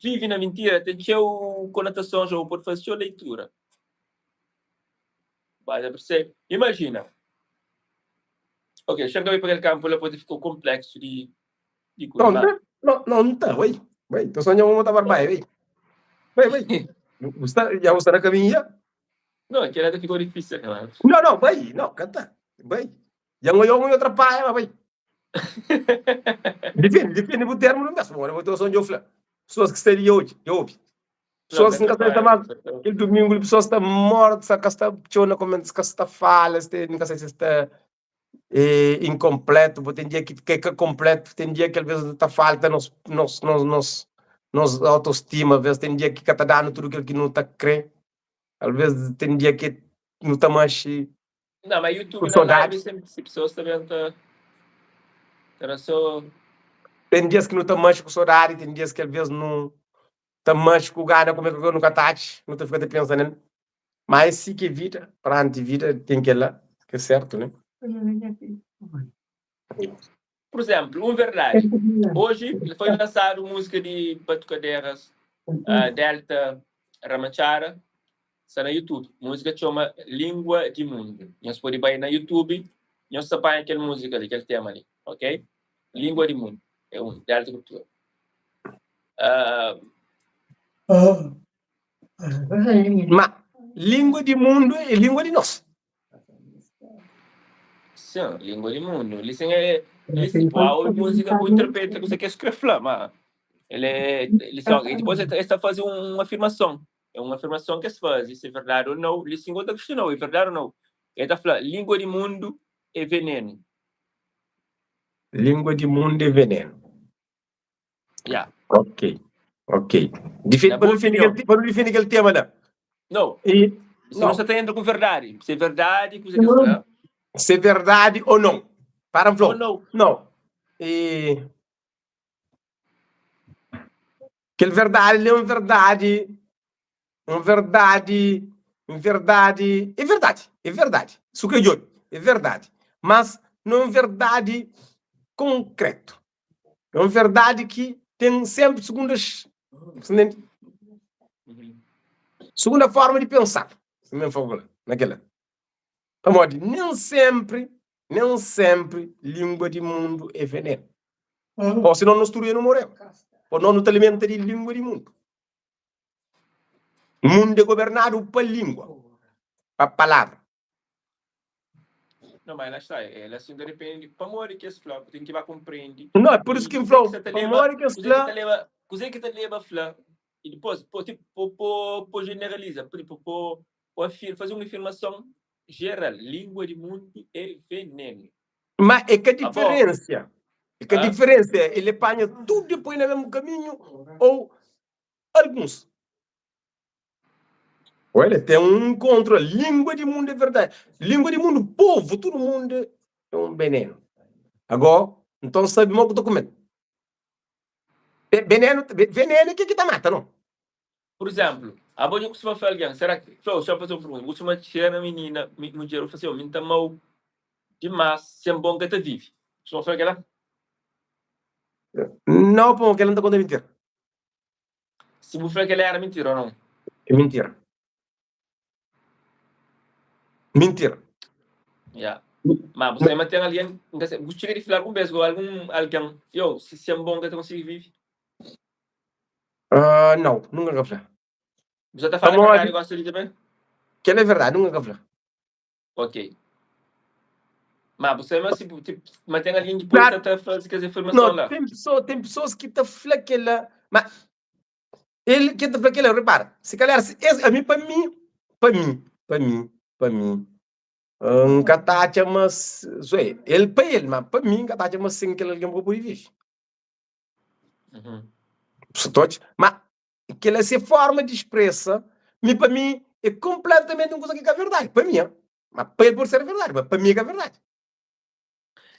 Vive na mintira ten txeu konotasons ou pode faze txeu leitura. Ba ta percebe? Imagina. Ok, xa ka bai pa kel kampu la pode fika kompleksu di di kuza. Não, Ba. não, não, não tá, oi. Oi, tô sonhando uma barbaia, oi. Oi, oi. Bu sta, já bu sta na caminho já? Não, kel la ta ficou difícil, mano. Não, não, bai, não, canta. Bai. Já não eu outra paia, mas bai. Depende, depende do termo não mesmo. Agora vou ter o som de fla. Pessoas que estariam hoje, eu ouvi. Pessoas que nunca ta mais aquele domingo, pessoas está mortas, que está txeu na comentários, que está fala, se nunca sei se está eh, incompleto, bo tem dia que que é completo, tem dia que às vezes tá falta nos nos nos nos nos autoestima, às vezes tem dia que tá dando tudo aquilo que não tá crê, às vezes tem dia que não tá mais Não, mas YouTube com na saudade. live sempre se pessoas também tá tá só Tem dias que não tá mais com saudade, tem dias que às vezes não ta manxe ku gana kume ku nu ka ta atxa, nu ta fika ta pensa nel. Ma é si ki é vida, peranti vida ten kel-la ki é sertu, ne? Pur izénplu, un verdadi, oji foi lansadu múzika di Batukaderas Delta Ramatxara, sta na YouTube. Múzika txoma Língua di Mundu. Nhos pode bai na YouTube, nhos ta panha kel múzika li, kel tema li, ok? Língua di Mundu, é un, Delta Cultura. Ma língua di mundu é língua di nos. Sim, língua di mundu. Li sin é, li sin, bu obi múzika, bu interpreta kuzê ki es kre fla, ma el é, li sin, e dipôs es ta faze un afirmason, é un afirmason ki es faze, se é verdadi ou nau, li sin bo ta kustiona-u, é verdadi ou nau. El ta fla, língua di mundu é venenu. Língua di mundu é venenu. Yeah. Ok, ok. Difende, Na pa boa nu difende opinião. kel, pa nu difende kel tema la. Não. E, Se não. não sa ta entra ku verdade. Se é verdade, kuza ki es fla. Se é verdade ou não. Para Ou flau. não. Não. E, kel verdade li é un verdade Un verdadi, un verdadi, é verdadi, é verdadi, su ka djobe, é verdadi, mas não é un verdadi konkretu, é un verdadi ki ten senpri segundas, segunda forma di pensa, si mi fla na kila, pamodi nen senpri, nen senpri lingua di mundu é venenu, o sinon nos tudu dja nu moreba, o nos nu ta alimenta di lingua di mundu. Mundu é gobernadu pa língua, pa palavra. Não, mas lá está, ela assim depende, pamodi ki es fla, bu ten ki ba komprendi. Não, é por isso E ki N kuzê ki fla-u, sa ta leba, pamodi ki es kuzê ki fla. ta leba, kuzê ki ta leba fla, e dipôs, po, tipo, po, po, po generaliza, tipo, po, po afir, faze un afirmason geral, língua di mundu é venenu. Ma é ka Abo, diferensia, é ka ah? diferensia, el panha tudu e poi na mesmu kaminhu ou Alguns. Olha, tem um encontro, a língua de mundo é verdade. Língua de mundo, povo, todo mundo é um veneno. Agora, então sabe mal que estou comendo. Veneno, veneno é que que tá mata, não? Por exemplo, abo dja kustuma fla algen, será ki, fla, xa faze un pergunta, bu kustuma txega na minina, mudjer, bu fla assim, mi nta amau dimas, sen bo nka ta vive. Kustuma fla kela? Não, pô, kel-la nta konta mintira. Si bu fla kel-la éra mintira ô nau? É mintira. Mintira. Ya. Ma bu sabe ma ten algen, N ka sabe, bu txiga di fla algun bes ku algun algen, yo, si sen bo N ka ta konsigi vive? Uh, nau, nunka N ka fla. Bu sa ta fala Pamodi verdadi gosi li tanbe? Kel-la é verdadi, nunka N ka fla. Ok. Ma bu sabe ma si bu tipo, ma ten algen ki pode Claro. ta ta faze kes afirmason Não, la. tem pessoa, tem pessoas que ta fla kela, ma el que ta fla kela, repara, se calhar se es, a mim pa mim, pa mim, pa mim, pa mim, N ka ta atxa ma zoe, el pa el, ma pa mi N ka ta atxa ma sen kel algen bu ka pode vive. Bu ta odja? Ma kel é se forma di spresa, mi pa mi é konpletamenti un kuza ki ka verdadi, pa mi, ma pa el pode ser verdadi, ma pa mi é ka verdadi.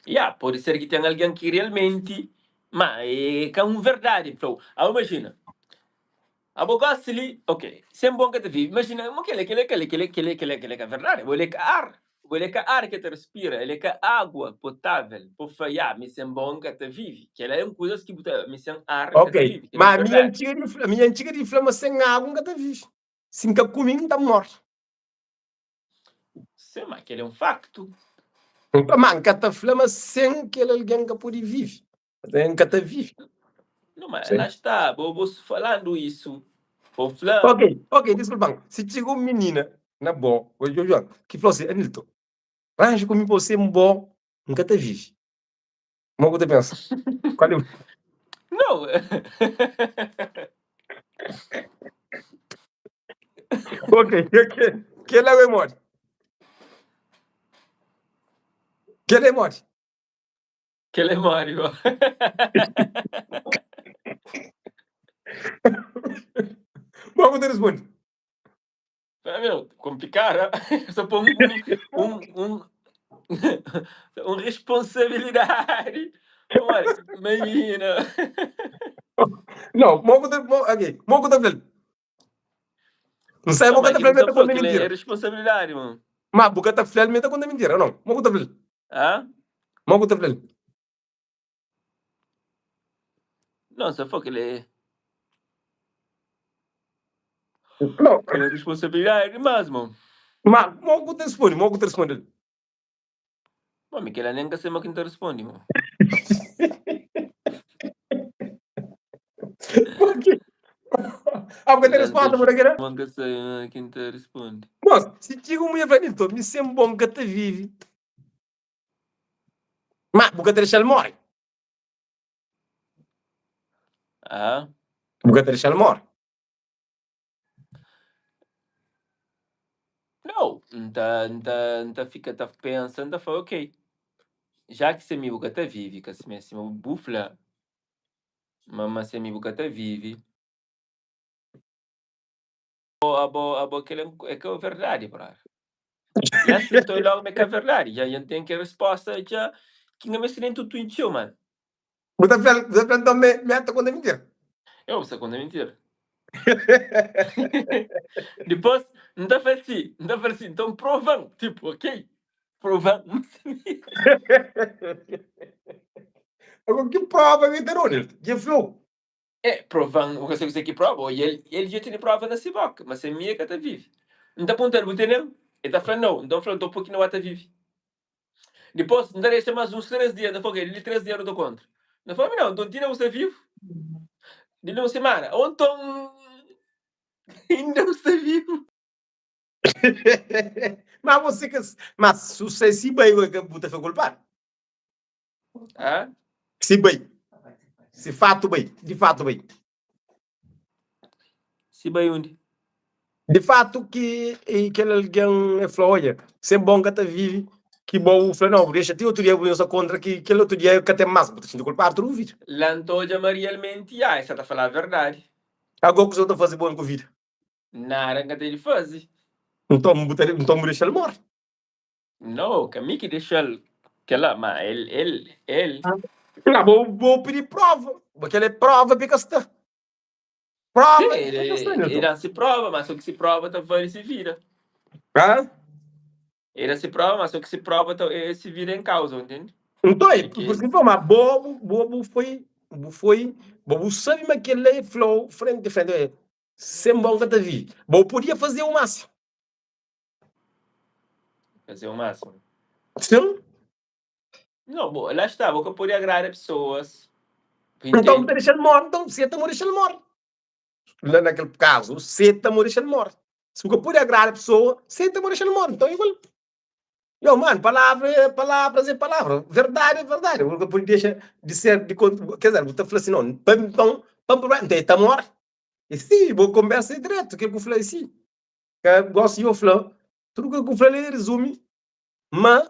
Ya, pode ser ki ten algen ki realmenti, ma é ka un verdadi. Fla-u, abo imajina, abo gosi li, ok, sen bo N ka ta vive. Imajina, ma kel-li, kel-li, kel-li, kel-li, kel-li, kel-li, kel-li é ka verdadi. Abo el é ka ar, abo el é ka ar ki ta respira, el é ka agua potável pa bu fla, ya, mi sen bo N ka ta vive. Kel-la é un kuzas ki bu ta, mi sen ar N ka Ok, ta vive. Kel-li é ma un ami dja N verdadi. txiga di fla, ami dja N txiga di fla ma sen agu N ka ta vive. Si N ka kume N ta móre. Sim, ma kel é un faktu. Ma N ka ta fla ma sen kel algen N ka pode vive. N ka ta vive. Não, ma lá está, bo, bo falando isso, bo fla. Ok, ok, disculpa-m. Si txiga un minina na bo, oi, João, ki fla si, Anilton, ranja ku mi pa sen bo, N ka ta vive. Mo ku ta pensa? Qual é? Não. Ok, ok. Kel-la é modi? Kel-la é modi? Kel-la é modi, bo. Mo ku ta responde? Ah, meu, complicado. ah? Só pôr um, um, um, um, um responsabilidade. Olha, menina. Não, mo ku ta, mo, ok, mo ku ta fla-l. N sabe Não, mo ka mas ta que fla-l, não ma tá ta falando conta que ele é mentira. responsabilidade, mano. Ma bu ka ta fla-l, ma ta conta mentira, não? Mo ku ta fla-l. Ah? Mo ku ta fla-l. Não, só foi que ele é. Não. Kel é responsabilidade dimás, mon. Ma mo ku ta responde? Mo ku ta responde-l? Bon, mi kel-la nen ka sai ma ki N ta responde, mon. Purki? Ah, bu ka ten resposta pa kel-la? Mon ka sai ma ki N ta responde. Bon, si txiga un mulher fla, Nilton, mi sen bo N ka ta vive. Ma bu ka ta dexa-l móre. Ah. Bu ka ta dexa-l móre. Nau, N ta, N ta, N ta fika ta pensa, N ta fla, ok, já ki se mi bu ka ta vive, ka sima sima bu fla ma ma se mi bu ka ta vive, abo, abo kel é ka verdadi, brother. La si N ta oi logu ma é ka verdadi, dja dja N ten kel resposta dja ki N ka meste nen tutu txeu, man. Bu ta fla-l, bu ta fla-l nton ma mi ta konta mintira? Eu bu sta konta mintira. Dipôs N ta fla si, N ta fla si, nton prova-m, tipu, ok, prova-m ma sabia. Agora ki prova ki ta da-u? Dja fla-u. É, prova-m, bu ka sabe kuzê ki prova, ô el, el dja tene prova na se boka, ma sen mi el ka ta vive. N ta punta-l, bu tene-m? El ta fla, nau. Nton N fla, nton pur ki no ba ta vive? Dipôs, N ta dexa más uns três dia, N ta fla, ok, di li três dia nu ta kontra. N ta fla, mi nau, nton ti na bu sta vivu? Di li un simana, ô nton inda bu sta vivu? Má você ka, má si você si bai, bu ta fika kulpadu. Ah? Si bai. Si fatu bai. Di fatu bai. Si bai undi? Di fatu ki kel algen e fla, odja, sen bo N ka ta vive, ki bo bu fla, nau, bu dexa ti otu dia bu nhos ta kontra ki kel otu dia ka ten mas, bu ta xinti kulpadu tudu bu vida. La N ta odja ma rialmenti, ya, e sa ta fala verdadi. Ago kuzê bu ta faze bo ku vida? Nada N ka ten di faze. Nton bu ta, nton bu dexa-l more. No, ka mi ki dexa-l kel-la, ma el, el, el. La, bo, bo pidi prova. Bo kel-la é prova pa e ka sta. Prova Sim, pa e ka sta, el, el Nilton. da se prova, ma so ki se prova ta vale se vida. Hã? El da se prova, ma so ki se prova ta, é se vida em kauza, entende? Nton, é É por ki. isso ki N fla, ma bo, bo, bo foi, bo foi, bo, bo sabe ma kel-la e fla-u frenti frenti, oia, sen bo N ka ta vive. Bo podia faze u másimu. Fazer o máximo. Sim. Não, bo, lá está, bo ka pode agrada pessoas. Então, bu ta dexa-l morre. Então, seta mo dexa-l morre. Lá naquele caso, seta mo dexa-l morre. Se bu ka pode agrada pessoa, seta mo dexa-l morre. Então, igual. Yo, mano, palavra é palavras é palavra, verdade é verdade. Bu ka pode dexa di ser di kont, quer dizer, bu ta fla assim, não, pa então, pa problema, então ta morre. E si, bo conversa é direto, kel ku fla é si. Ka gosi yo fla, tudo kel ku fla li resumi, ma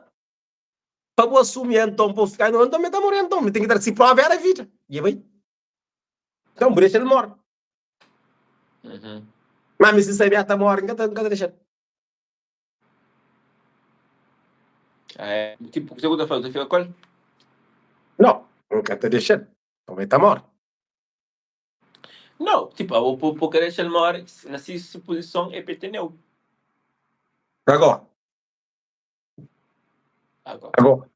pa bu asumi então pa bu fika, não, então mi ta morre então, mi ten ki tra si prova era vida. E bai. Então bu dexa el morre. Uhum. Ma mi si sabe ta morre, nka ta, nka ta dexa. Ah, é. Tipo, kuzê ku ta fala? Ta fika ku el? Não, nka ta dexa-l. Pabia el ta morre. Não, tipo, abo po, po ka dexa-l morre, na si supozison é pa el tene-u. Agora. Agora. Agora.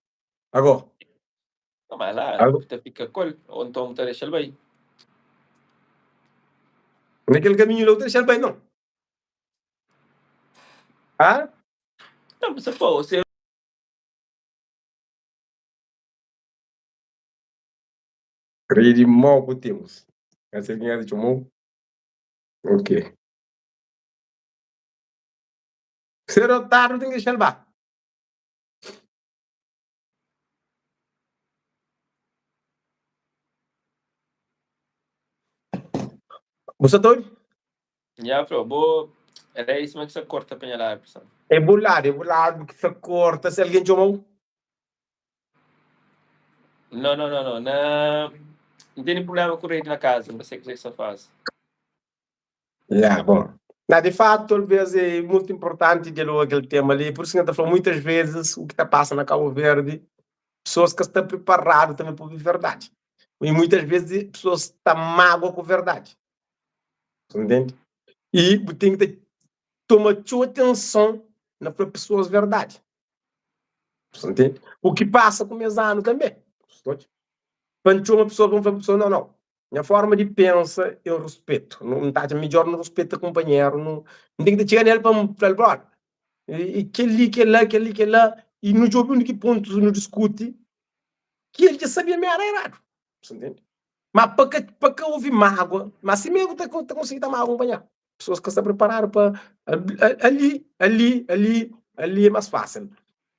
Agora. Não, mas lá, Agora. ta fika ku el, ou então ta dexa-l bai. Na kel kaminhu la, bu ta dexa-l bai, não? Ah? Não, mas pô, você. Rede mau ku temos. Ka sei kenha ta txomou. Ok. Cedo ou tarde ten ki dexa-l ba. Bu sa ta obi? Ya fla, bo rei sima ki sa korta pa nha ladu, sa. É bu ladu, é bu ladu ki sa korta si algen txoma-u. Não, não, não, não. Na... N tene problema ku rede na casa, N ka sei kuzê ki sa fase. Ya, bon. Na, di fatu, talvez é mutu inportanti dialoga kel tema li, pur isu ki N ta fla, muitas vezis u ki ta pasa na Kabu Verdi, pesoas ka sta priparadu tanbe pa obi verdadi. I muitas vezis pesoas ta magua ku verdadi. Ntende? I bu ten ki ta toma txeu atenson na fla pesoas verdadi. Ntende? U ki pasa ku mes anu tanbe. Pa N txoma pesoas pa N fla pesoas, nau, nau, Nha forma di pensa é ruspetu. N ta atxa midjor nu ruspeta kunpanheru. Nu N ten ki ta txiga nel pa N fla-l, brother, i kel-li, kel-la, kel-li, kel-la, i nu djobe undi ki pontus nu diskuti ki el dja sabia ma era eradu. Bu sta ntende? Ma pa ka pa ka ovi mágua, ma simé bu ta ta konsigi ta mágua kunpanheru. Pesoas ka sta priparadu pa ali, ali, ali, ali é más fásil.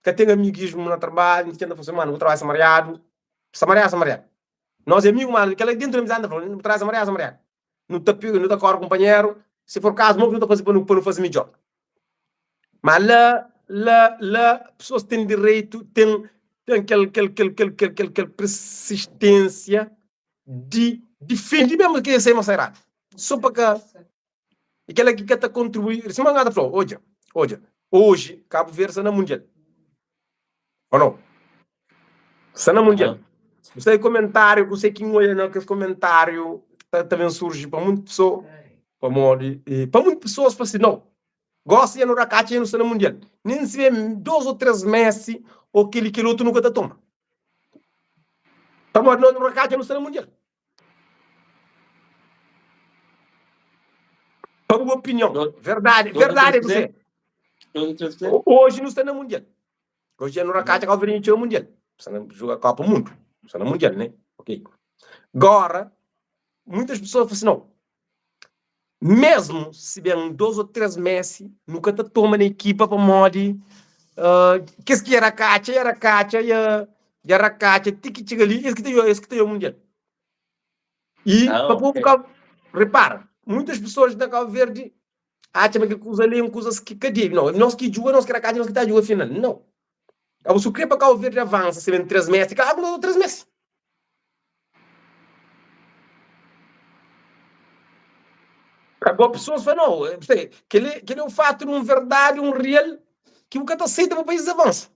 Ka ten amigismu na trabadju, N ta fla si, manu, bu trabadja sta mariadu, sta mariadu, sta mariadu. Nos é amigu, ma kel-la dentu di amizadi nu ta fla, nu traze mariadu, sta mariadu. Nu ta pega, nu ta kóre kunpanheru, si for kazu, mo ki nu ta faze pa nu pa nu faze midjór. Ma la, la, la pesoas ten direitu, ten ten kel kel kel kel kel kel kel persisténsia di difende mésmu ki es sai ma sai eradu, sô pa ka i kel-la ki ka ta kontribui. Sima N ta fla-u, odja, odja, oji Kabu Verdi sta na mundial. Ou não? Sta na mundial. Bu sabe komentáriu, kuse ki N odja na kes komentáriu ta, ta ben surji pa monti pesoa, pamodi, pa monti pesoas fla si, nau, gosi dja nu rakatxa, dja nu sta na mundial. Nen si ben dos ô tres Messi ô kel i kel otu nu ka ta toma. Pamodi nos nu rakatxa, nu sta na mundial. Pa bu opinion, verdadi, verdadi é kuse? Oji nu sta na mundial. Oji nu rakatxa Cabo Verde txeu mundial. Sta na juga Copa Mundo. Sta na mundial, né? Ok. Agora, muitas pessoas falam assim, não. Mesmo se bem dois ou três Messi, nunca ta toma na equipa pa modi uh, kes ki era katxa, era katxa, ya, ya rakatxa, ti ki txiga li, es ki ta es ki ta mundial. E ah, pa povo okay. repara, muitas pessoas na Cabo Verde Atxa ma kel kuza li é un kuzas ki ka debe. Nau, nos ki djuga, nos ki rakadja, nos ki ta djuga final. Nau. Abo su kre pa Kau Verdi avansa se ben 3 mesi, ka agu 3 mesi. Agora pessoas falam, não, que ele é um fato de um verdade, um real, que o que tá aceita para o país avança.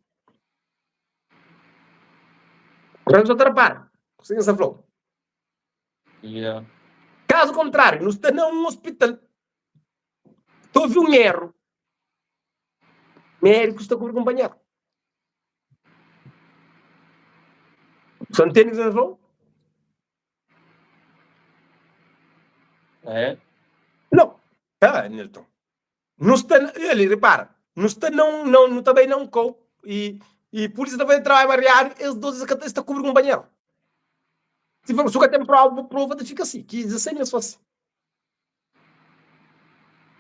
Agora você repara, você que falou. Yeah. Caso contrário, não está num hospital. Ta ovi un erru, médiku sta kubri kunpanheru. Sa ntende kuzê ki N fla-u? É. Nau. Ah, Nilton. Nu sta na, ali, repara, nu sta na un, na, nu ta bai na un kau i, i pulísia ta faze trabadju mariadu, es dos es ka ta, es ta kubri kunpanheru. Si for, si ka ten prova, bu prova ta fika si, ki 16 mes fase.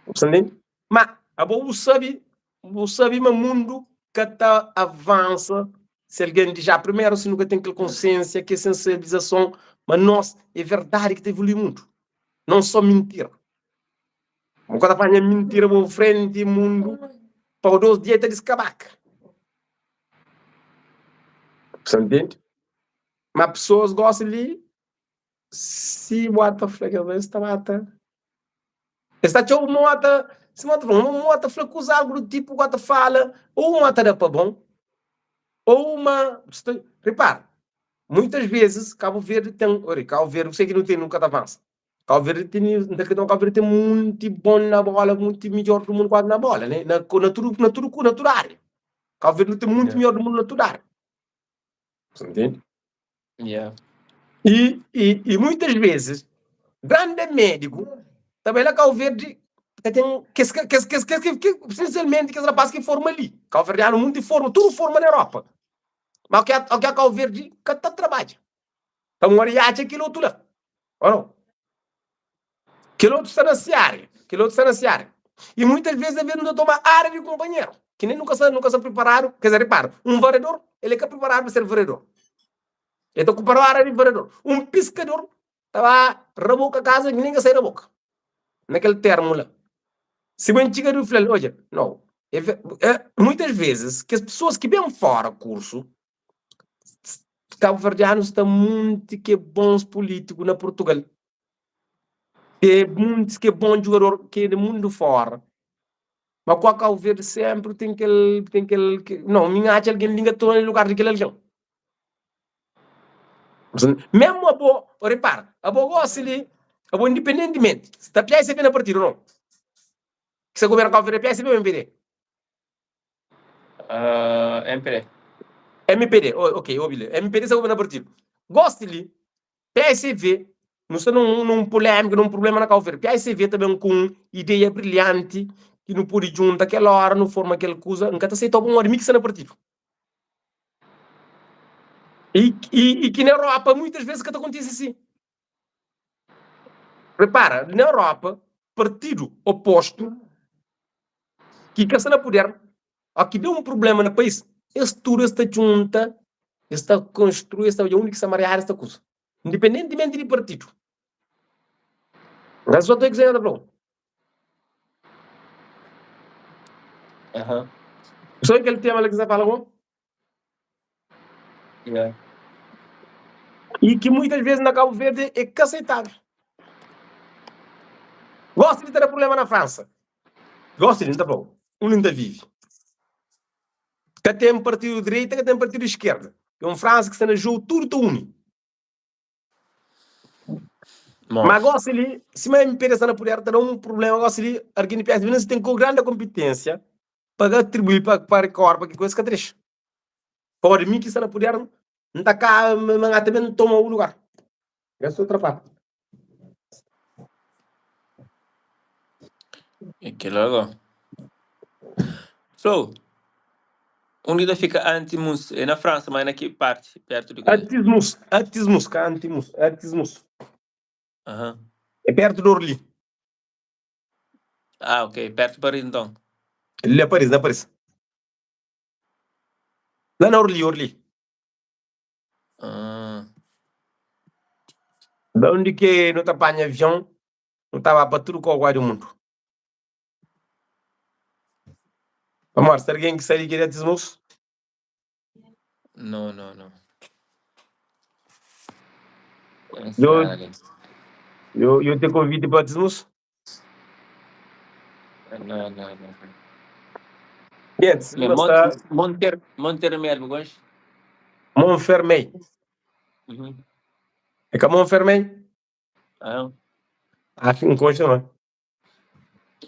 Bu sta ntende? Ma abo bu sabe, bu sabe ma mundu. ka ta avansa si algen di já primeru si nu ka ten kel konsiensia, kel sensibilizason ma nos é verdadi ki ta evolui mundu, non só mintira. Bu ka ta panha mintira bu frenti mundu pa o dos dia ta diskabaka. Sa ntende? Ma pesoas gosi li si bu ata fla kes es ta ba ta es ta txeu mo ata si mo ta fla mo ata fla kuza algu do tipu ku ata fala ou mo ata da pa bon ou ma repara muitas vezes Cabo Verde ten ori Cabo Verde kusé ki nu ten nu ka ta avansa Cabo Verde ten N ta kridita ma Cabo Verde ten munti bon na bola munti midjor do mundu kuazi na bola ne na na tudu na tudu na tudu área Cabo Verde nu ten munti midjor do mundu na tudu área Você entende? Yeah. E, e, e muitas vezes, grande médico, também lá Cabo Verde, que tem, que, que, que, que, que, que, essencialmente, que rapaz que forma ali. Cabo Verdeano, muito forma, tudo forma na Europa. Mas o que o que a Cabo Verde, que tá trabalha. Então, o acha aquilo outro lá. Ou não? Kel otu sta na se área, kel otu sta na se área. E muitas vezes a vezes nu ta toma área di kunpanheru, ki nen nu ka sta, nu ka sta priparadu. Ker dizer, ripara, un varedor, el é ka priparadu pa ser varedor. El ta okupadu área di varedor. Un piskador ta ba raboka kaza ki nen ka sai raboka. Na kel termu la. Si ben txiga di fla-l, odja, nau, muitas vezes kes pesoas ki ben fora kursu, kabuverdianus sta munti ke bons pulítiku na Purtugal. Tem muntis ki é bon jugador ki é di mundu fora. Ma ku a Cabo Verde sempre tem kel tem kel não, mi n'atxa algen li n'ka toma lugar di kel algen. Mesmo abo, repara, abo gosi li, abo independentemente, si ta PSB na partido ou não? Ki sa governa Cabo Verde é PSB ou MPD? Uh, MPD. MPD, oh, ok, obi li. MPD sa governa partido. Gosi li, PSV, nu sta num num polémika, num problema na Cabo Verde. PSV ta ben ku un ideia brilhanti ki nu pode djunta kel ora, nu forma kel kuza. N ka ta seita pamodi mi ki sta na partidu. E, e, e ki na Europa muitas vezes ka ta kontise si. Repara, na Europa, partidu opostu ki ka sta na puder Ó ki ben un prubléma na país, es tudu es ta djunta, es ta konstrui, es ta odja undi ki sta mariadu, es ta kuza. Indipendentimenti di partidu. N ka sô ta kuzê N ta fla-u. Aham. Sô kel tema la ki N sta fala ku bo. Yeah. E ki muitas vezes na Cabo Verde é ka aceitável. Gosta di ta da problema na França. Gosta di, N ta fla-u, undi N ta vive. Ka ten partidu direita, ka ten partidu eskerda. É un França ki sta na jogo, tudu ta uni. Mas gosi li, sima MPD sta na puder, ta da un problema gosi li, algen di PSDB nen si ten grande kompetênsia pa atribui pa pa Record pa ki kuza es ka ta dexa. Pamodi mi ki sta na puder, N ta ka ma N ta ben toma u lugar. Essa outra parte. É kel-la go. Flou, undi ta fika Antimus? É na Fransa, ma é na ki parti? Pertu di kuzê? Antismus, Antismus, ka Antimus, Antismus. Aham. É pertu di Orly. Ah, ok. Pertu di Paris, nton. Li na Paris, na Paris. La na Orly, Orly. Ah. Da undi ki nu ta panha avion, nu ta ba pa tudu kau di mundu. Pamodi, sta algen ki sai di ki di Atismus? Não, não, não. Eu, eu, eu te convido para Atismus? Não, não, não. Guedes, É mas sta Monter, Montermel, bu konxe? Montfermeil. Uhum. É ka Montfermeil? Ah, Acho que não consta não.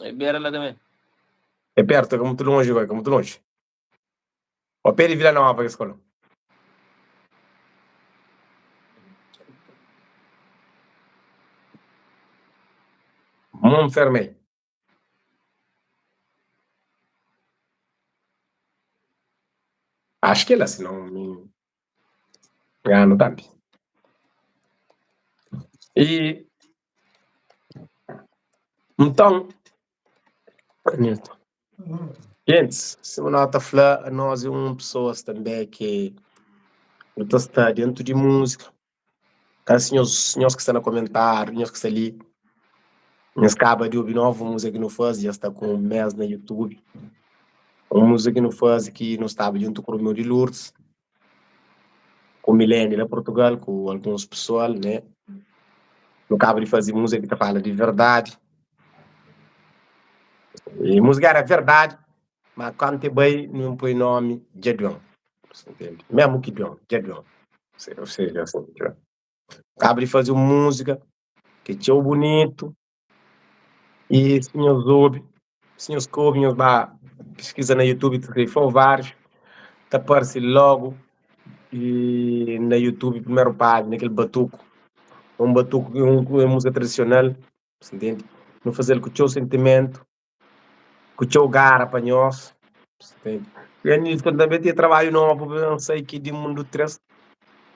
é beira lá também. É perto, é ka muito longe, é ka muito longe. Ao pé di Vila Nova ki skola. Montfermeil. Acho que é lá, senão me engano tambi. E então, Nilton. Gentis, sima no ta fla, anos é un pesoas tanbê ki nu ta sta dentu di múzika. Kasi nhos, nhos ki sta na komentáriu, nhos ki sta li, nhos kaba di obi novu múzika ki nu faze, dja sta ku un mês na YouTube. Un múzika ki nu faze ki nu staba djuntu ku Romeu di Lourdes, ku Milene la Portugal, ku alguns pesoal, né? Nu kaba di faze múzika ki ta fala di verdadi. E múzika era verdadi, ma kantu e bai nu poi nomi Dja Duem. Entende? Mesmu ki Duem, Dja Duem. Ou seja, assim, kaba di faze un múzika ki é txeu bunitu e si nhos obi, si nhos ka obi nhos ba piskiza na youtube ta skrebe Flau Vários ta parse logu e na youtube primeru pájina kel batuku, un batuku un múzika tradisional. Ntende? Nu faze-l ku txeu sentimentu, ku txeu gara pa nhos. Ntende? E anis kon tanbe ten trabadju nobu pa ben sai ki di mundu 3,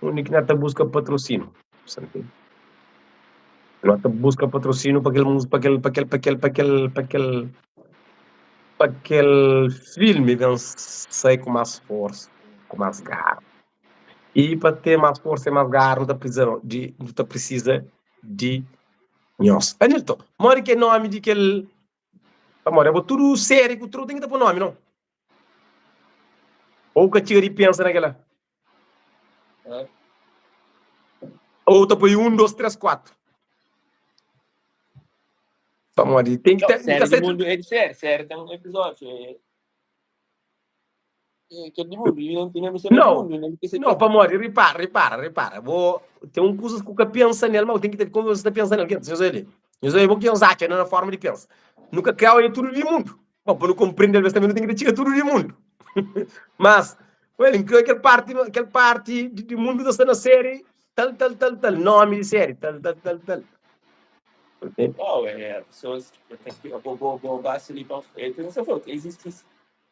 undi ki na ta buska patrosinu. Ntende? No ta buska patrosinu pa kel mus pa kel pa kel pa kel pa kel pa kel pa kel filmi ben sai ku mas forsa, ku mas gara. I pa ten mas forsa i mas gara nu ta prisiza di nu ta prisiza di nhos. Anilton, modi ki é nomi di kel pamodi abo tudu série ku tudu ten ki ta poi nomi non? Ou ka txiga di pensa na kela? Ou ta poi 1, 2, 3, 4? Pamodi ten ki Não, ten, série ka di sai mundo é di série, série tem um episódio. É, é, que é di mundo, e não, e não sei de Não, mundo, não sei não, que. pamodi, ripara, ripara, ripara, bo ten un kuzas ku ka pensa nel, ma bu ten ki ta komu bu sta pensa nel, ki nhos ali, nhos ali bo ki nhos atxa na forma di pensa. Nu ka kre oia tudu di mundu. Bom, pa nu konprende alvês tanbe nu ten ki ta txiga tudu di mundu. Mas, well, N kre kel parti, kel parti di, di mundu ta sta na série tal, tal, tal, tal, nomi di série tal, tal, tal, tal. Entende? Não, é, pessoas, bo, bo, bo, basta ali pa, é, tu não sei, existe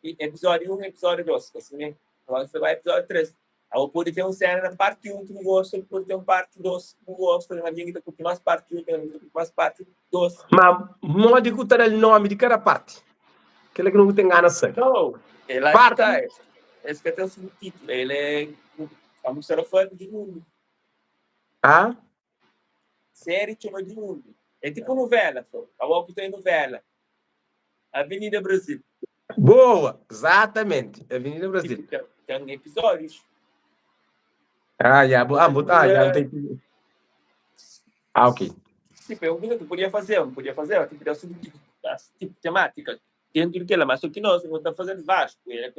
episódio 1, episódio 2, assim, né? Agora você vai episódio 3. Aí pode ter um cena na parte 1 que não gosta, pode ter um parte 2 que não gosta, tem alguém que tá curtindo mais parte 1, tem alguém que tá curtindo mais parte 2. Ma modi ku ta da-l nomi di kada parti? Kel-la ki nu ten gana sabe. Não, é lá que Parti tá. Esse que tem o subtítulo. Ele é. Vamos ser fã de mundo. A? Série chama de mundo. É tipo novela, só. A que tem novela. Avenida Brasil. Boa! Exatamente. Avenida Brasil. Tipo, tem, tem episódios. Ah, já. Ah, bo- ah, já. Tem... Ah, ok. Tipo, é uma coisa que podia fazer, não podia fazer, tipo, deu subtítulo, tipo, temática dentro daquela, mas só que nós não estamos fazendo vasto. Ele,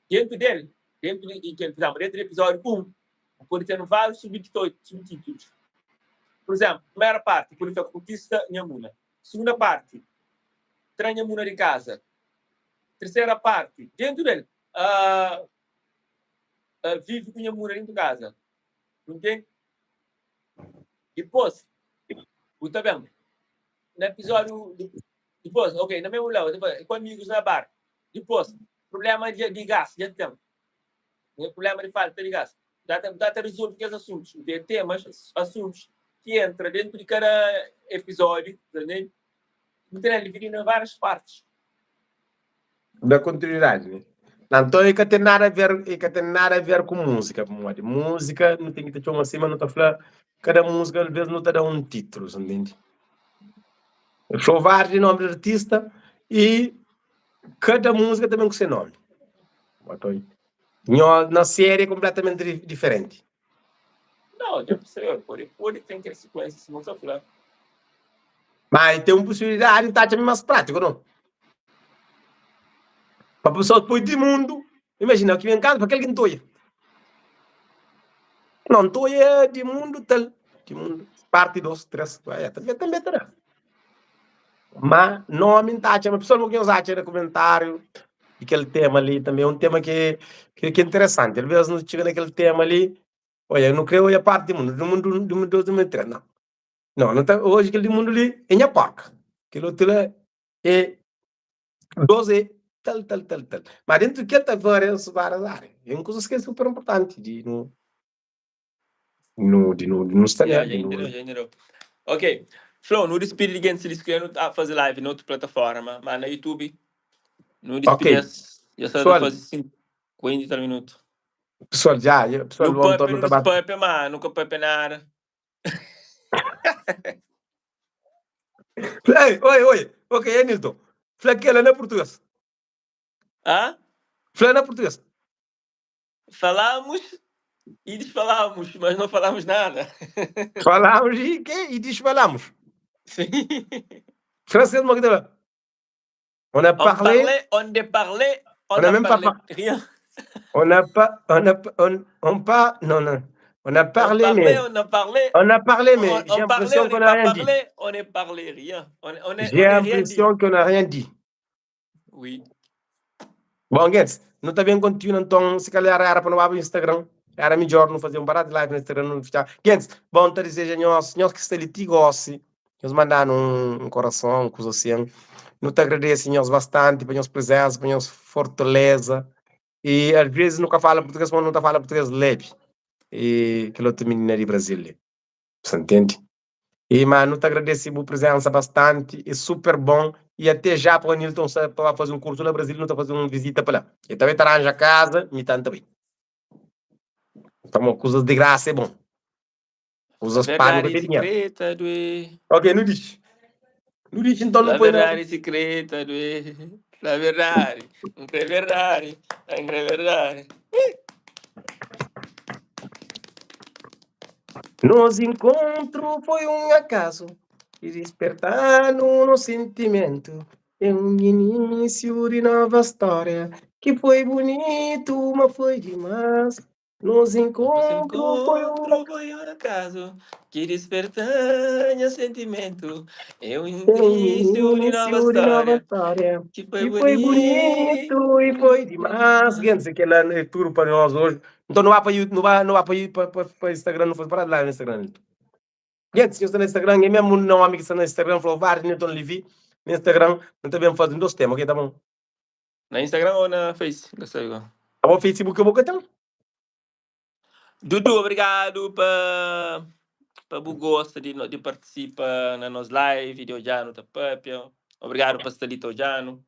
dentro dele, dentro de, de, por exemplo, dentro do episódio 1, pode ter vários subtítulos. Por exemplo, primeira parte, pode ser Conquista Nhamuna. Segunda parte, Tra Nhamuna de casa. Terceira parte, dentro dele, vive com Nhamuna dentro de casa. Entende? Depois, o tá bem. No episódio, depois, ok, na mesmo lado, depois, com amigos na bar. Depois, problema de, de gás, já tem. Problema de falta de gás. Dá, dá para resolver aqueles assuntos. Tem temas, assuntos que entra dentro de cada episódio, entendeu? Entendeu? Dividido em várias partes. Da continuidade, né? Não, então e ka ten nada a ver, e ka ten nada a ver ku música, pamodi música nu ten ki ta txoma assim, mas nu ta fla kada música alvês nu ta da um título, sa ntende? El fla vários di nomi di artista e kada música ta ben ku se nomi. Então, nho na série é completamente diferente. Não, dja percebeu. Pode, pode ter que sequência, se não está falando. Mas tem uma possibilidade de tá mais prático, não? Pa pessoa depois de mundo, imagina, que vem casa para aquele que não toia. Não toia de mundo tal, de mundo, parte 2, 3, é, também, também terá. Mas nome tá mas pessoal que acha no comentário de aquele tema ali também é um tema que, que, que é interessante. Às vezes não chega naquele tema ali, olha, eu não creio a parte do mundo, do mundo, do mundo, do mundo, três, não. Não, não tá, hoje aquele mundo ali é minha porca. Aquele outro lá é 12 é tal, tal, tal, tal. Mas dentro daquele tá várias, várias áreas. É uma coisa que é super importante de não, no, de não, de não estar Yeah, de já não... entendeu, já entendeu. Ok. Flow, no despide de gente se inscreve a fazer live em outra plataforma, mas na YouTube. Nu Ok, dispidi-s, dja sta ta pessoal, faze 50 i tal minutu. pessoal, já, já, pessoal, Nu bom, então papia, nu nu ta ba. dispapia, ma nu ka papia nada. Ei, oi, oi, ok, Anilton, fla kela na português. Hã? Fla na português. Falamos e desfalamos, mas não falamos nada. Falamos e quê? E desfalamos. Sim. Francês, mo que tá lá? On a On parlé, parlait, on déparlait, on on n'a n'a même pas parlé par- rien. on n'a pas, on a, on, on pas, non, non. On a On parlé, parlait, mais, on a parlé, on a parlé, mais on, j'ai on parlait, l'impression on qu'on n'est n'a pas rien dit. parlé, on n'est parlé rien. On on est, J'ai on n'est rien dit. l'impression qu'on n'a rien dit. Oui. Bom, Guedes, não tá bem contigo, então, se calhar era para não abrir Instagram. Era melhor não fazer um parado de live no Instagram, não ficar. Guedes, bom, tá deseja nós, nós que está ali, te goste, nós mandar um, um coração, coisa assim. Não te agradece nós bastante para nós presença, para nós fortaleza. E às vezes nunca fala português, mas não tá fala português leve. E aquela outra menina de Brasília, você entende? E, mano, te agradece a presença bastante, é super bom. E até já para o Nilton para fazer um curso na Brasília, não está fazendo uma visita para lá. E também te arranja casa, me tanto bem. Então, coisas de graça é bom. Coisas pagas Verdade não tem dinheiro. secreta, doê. Ok, não diz. Não diz, então não La põe na. verdade secreta, doê. La verdade, não crê verdade, não crê verdade. Nos encontro foi um acaso que despertaram no sentimento. É um início de nova história que foi bonito, mas foi demais. Nos Nosso encontro foi um encontro foi um acaso que despertou meu sentimento. É um É um início de nova início de nova história história que foi que foi bonito, bonito e foi foi demais. demais. Gente, aquele ano é tudo para nós hoje. Então não há para não há, não há para ir para, para, para Instagram, não foi para lá no Instagram. Gente, se está no Instagram, é mesmo um nome que está no Instagram, falou vários, Newton Levi, no Instagram, não também fazendo dois temas, ok? Tá bom? Na Instagram ou na Face? Não sei igual. Tá bom, Facebook, eu vou cantar. Dudu, obrigado pa pa bu gosta de, de participa na nos live, de olhar no tapapia. Obrigado pa estar ali olhando.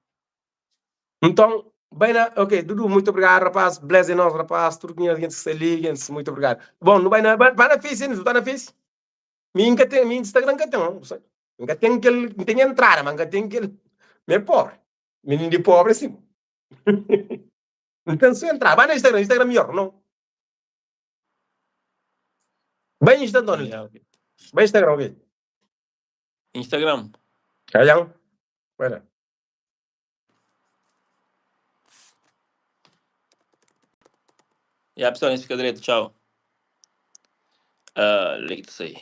Então, bem na, ok, Dudu, muito obrigado, rapaz. Bless em nós, rapaz. Tudo que a gente se liga, muito obrigado. Bom, não vai na, vai, vai na Face, não tá na Face? Mim nunca tem, mim Instagram nunca tem, não sei. Nunca tem aquele, não tem entrada, mas nunca tem aquele. Me é pobre. Menino de pobre, assim. Não tem só entrada. Vai no Instagram, Instagram melhor, não? Bem Instagram, Yeah, ok. bem Instagram, ok. Instagram. Calhão. Vai lá. Yeah, pessoal, fica direito. Tchau. Uh, liga-te aí.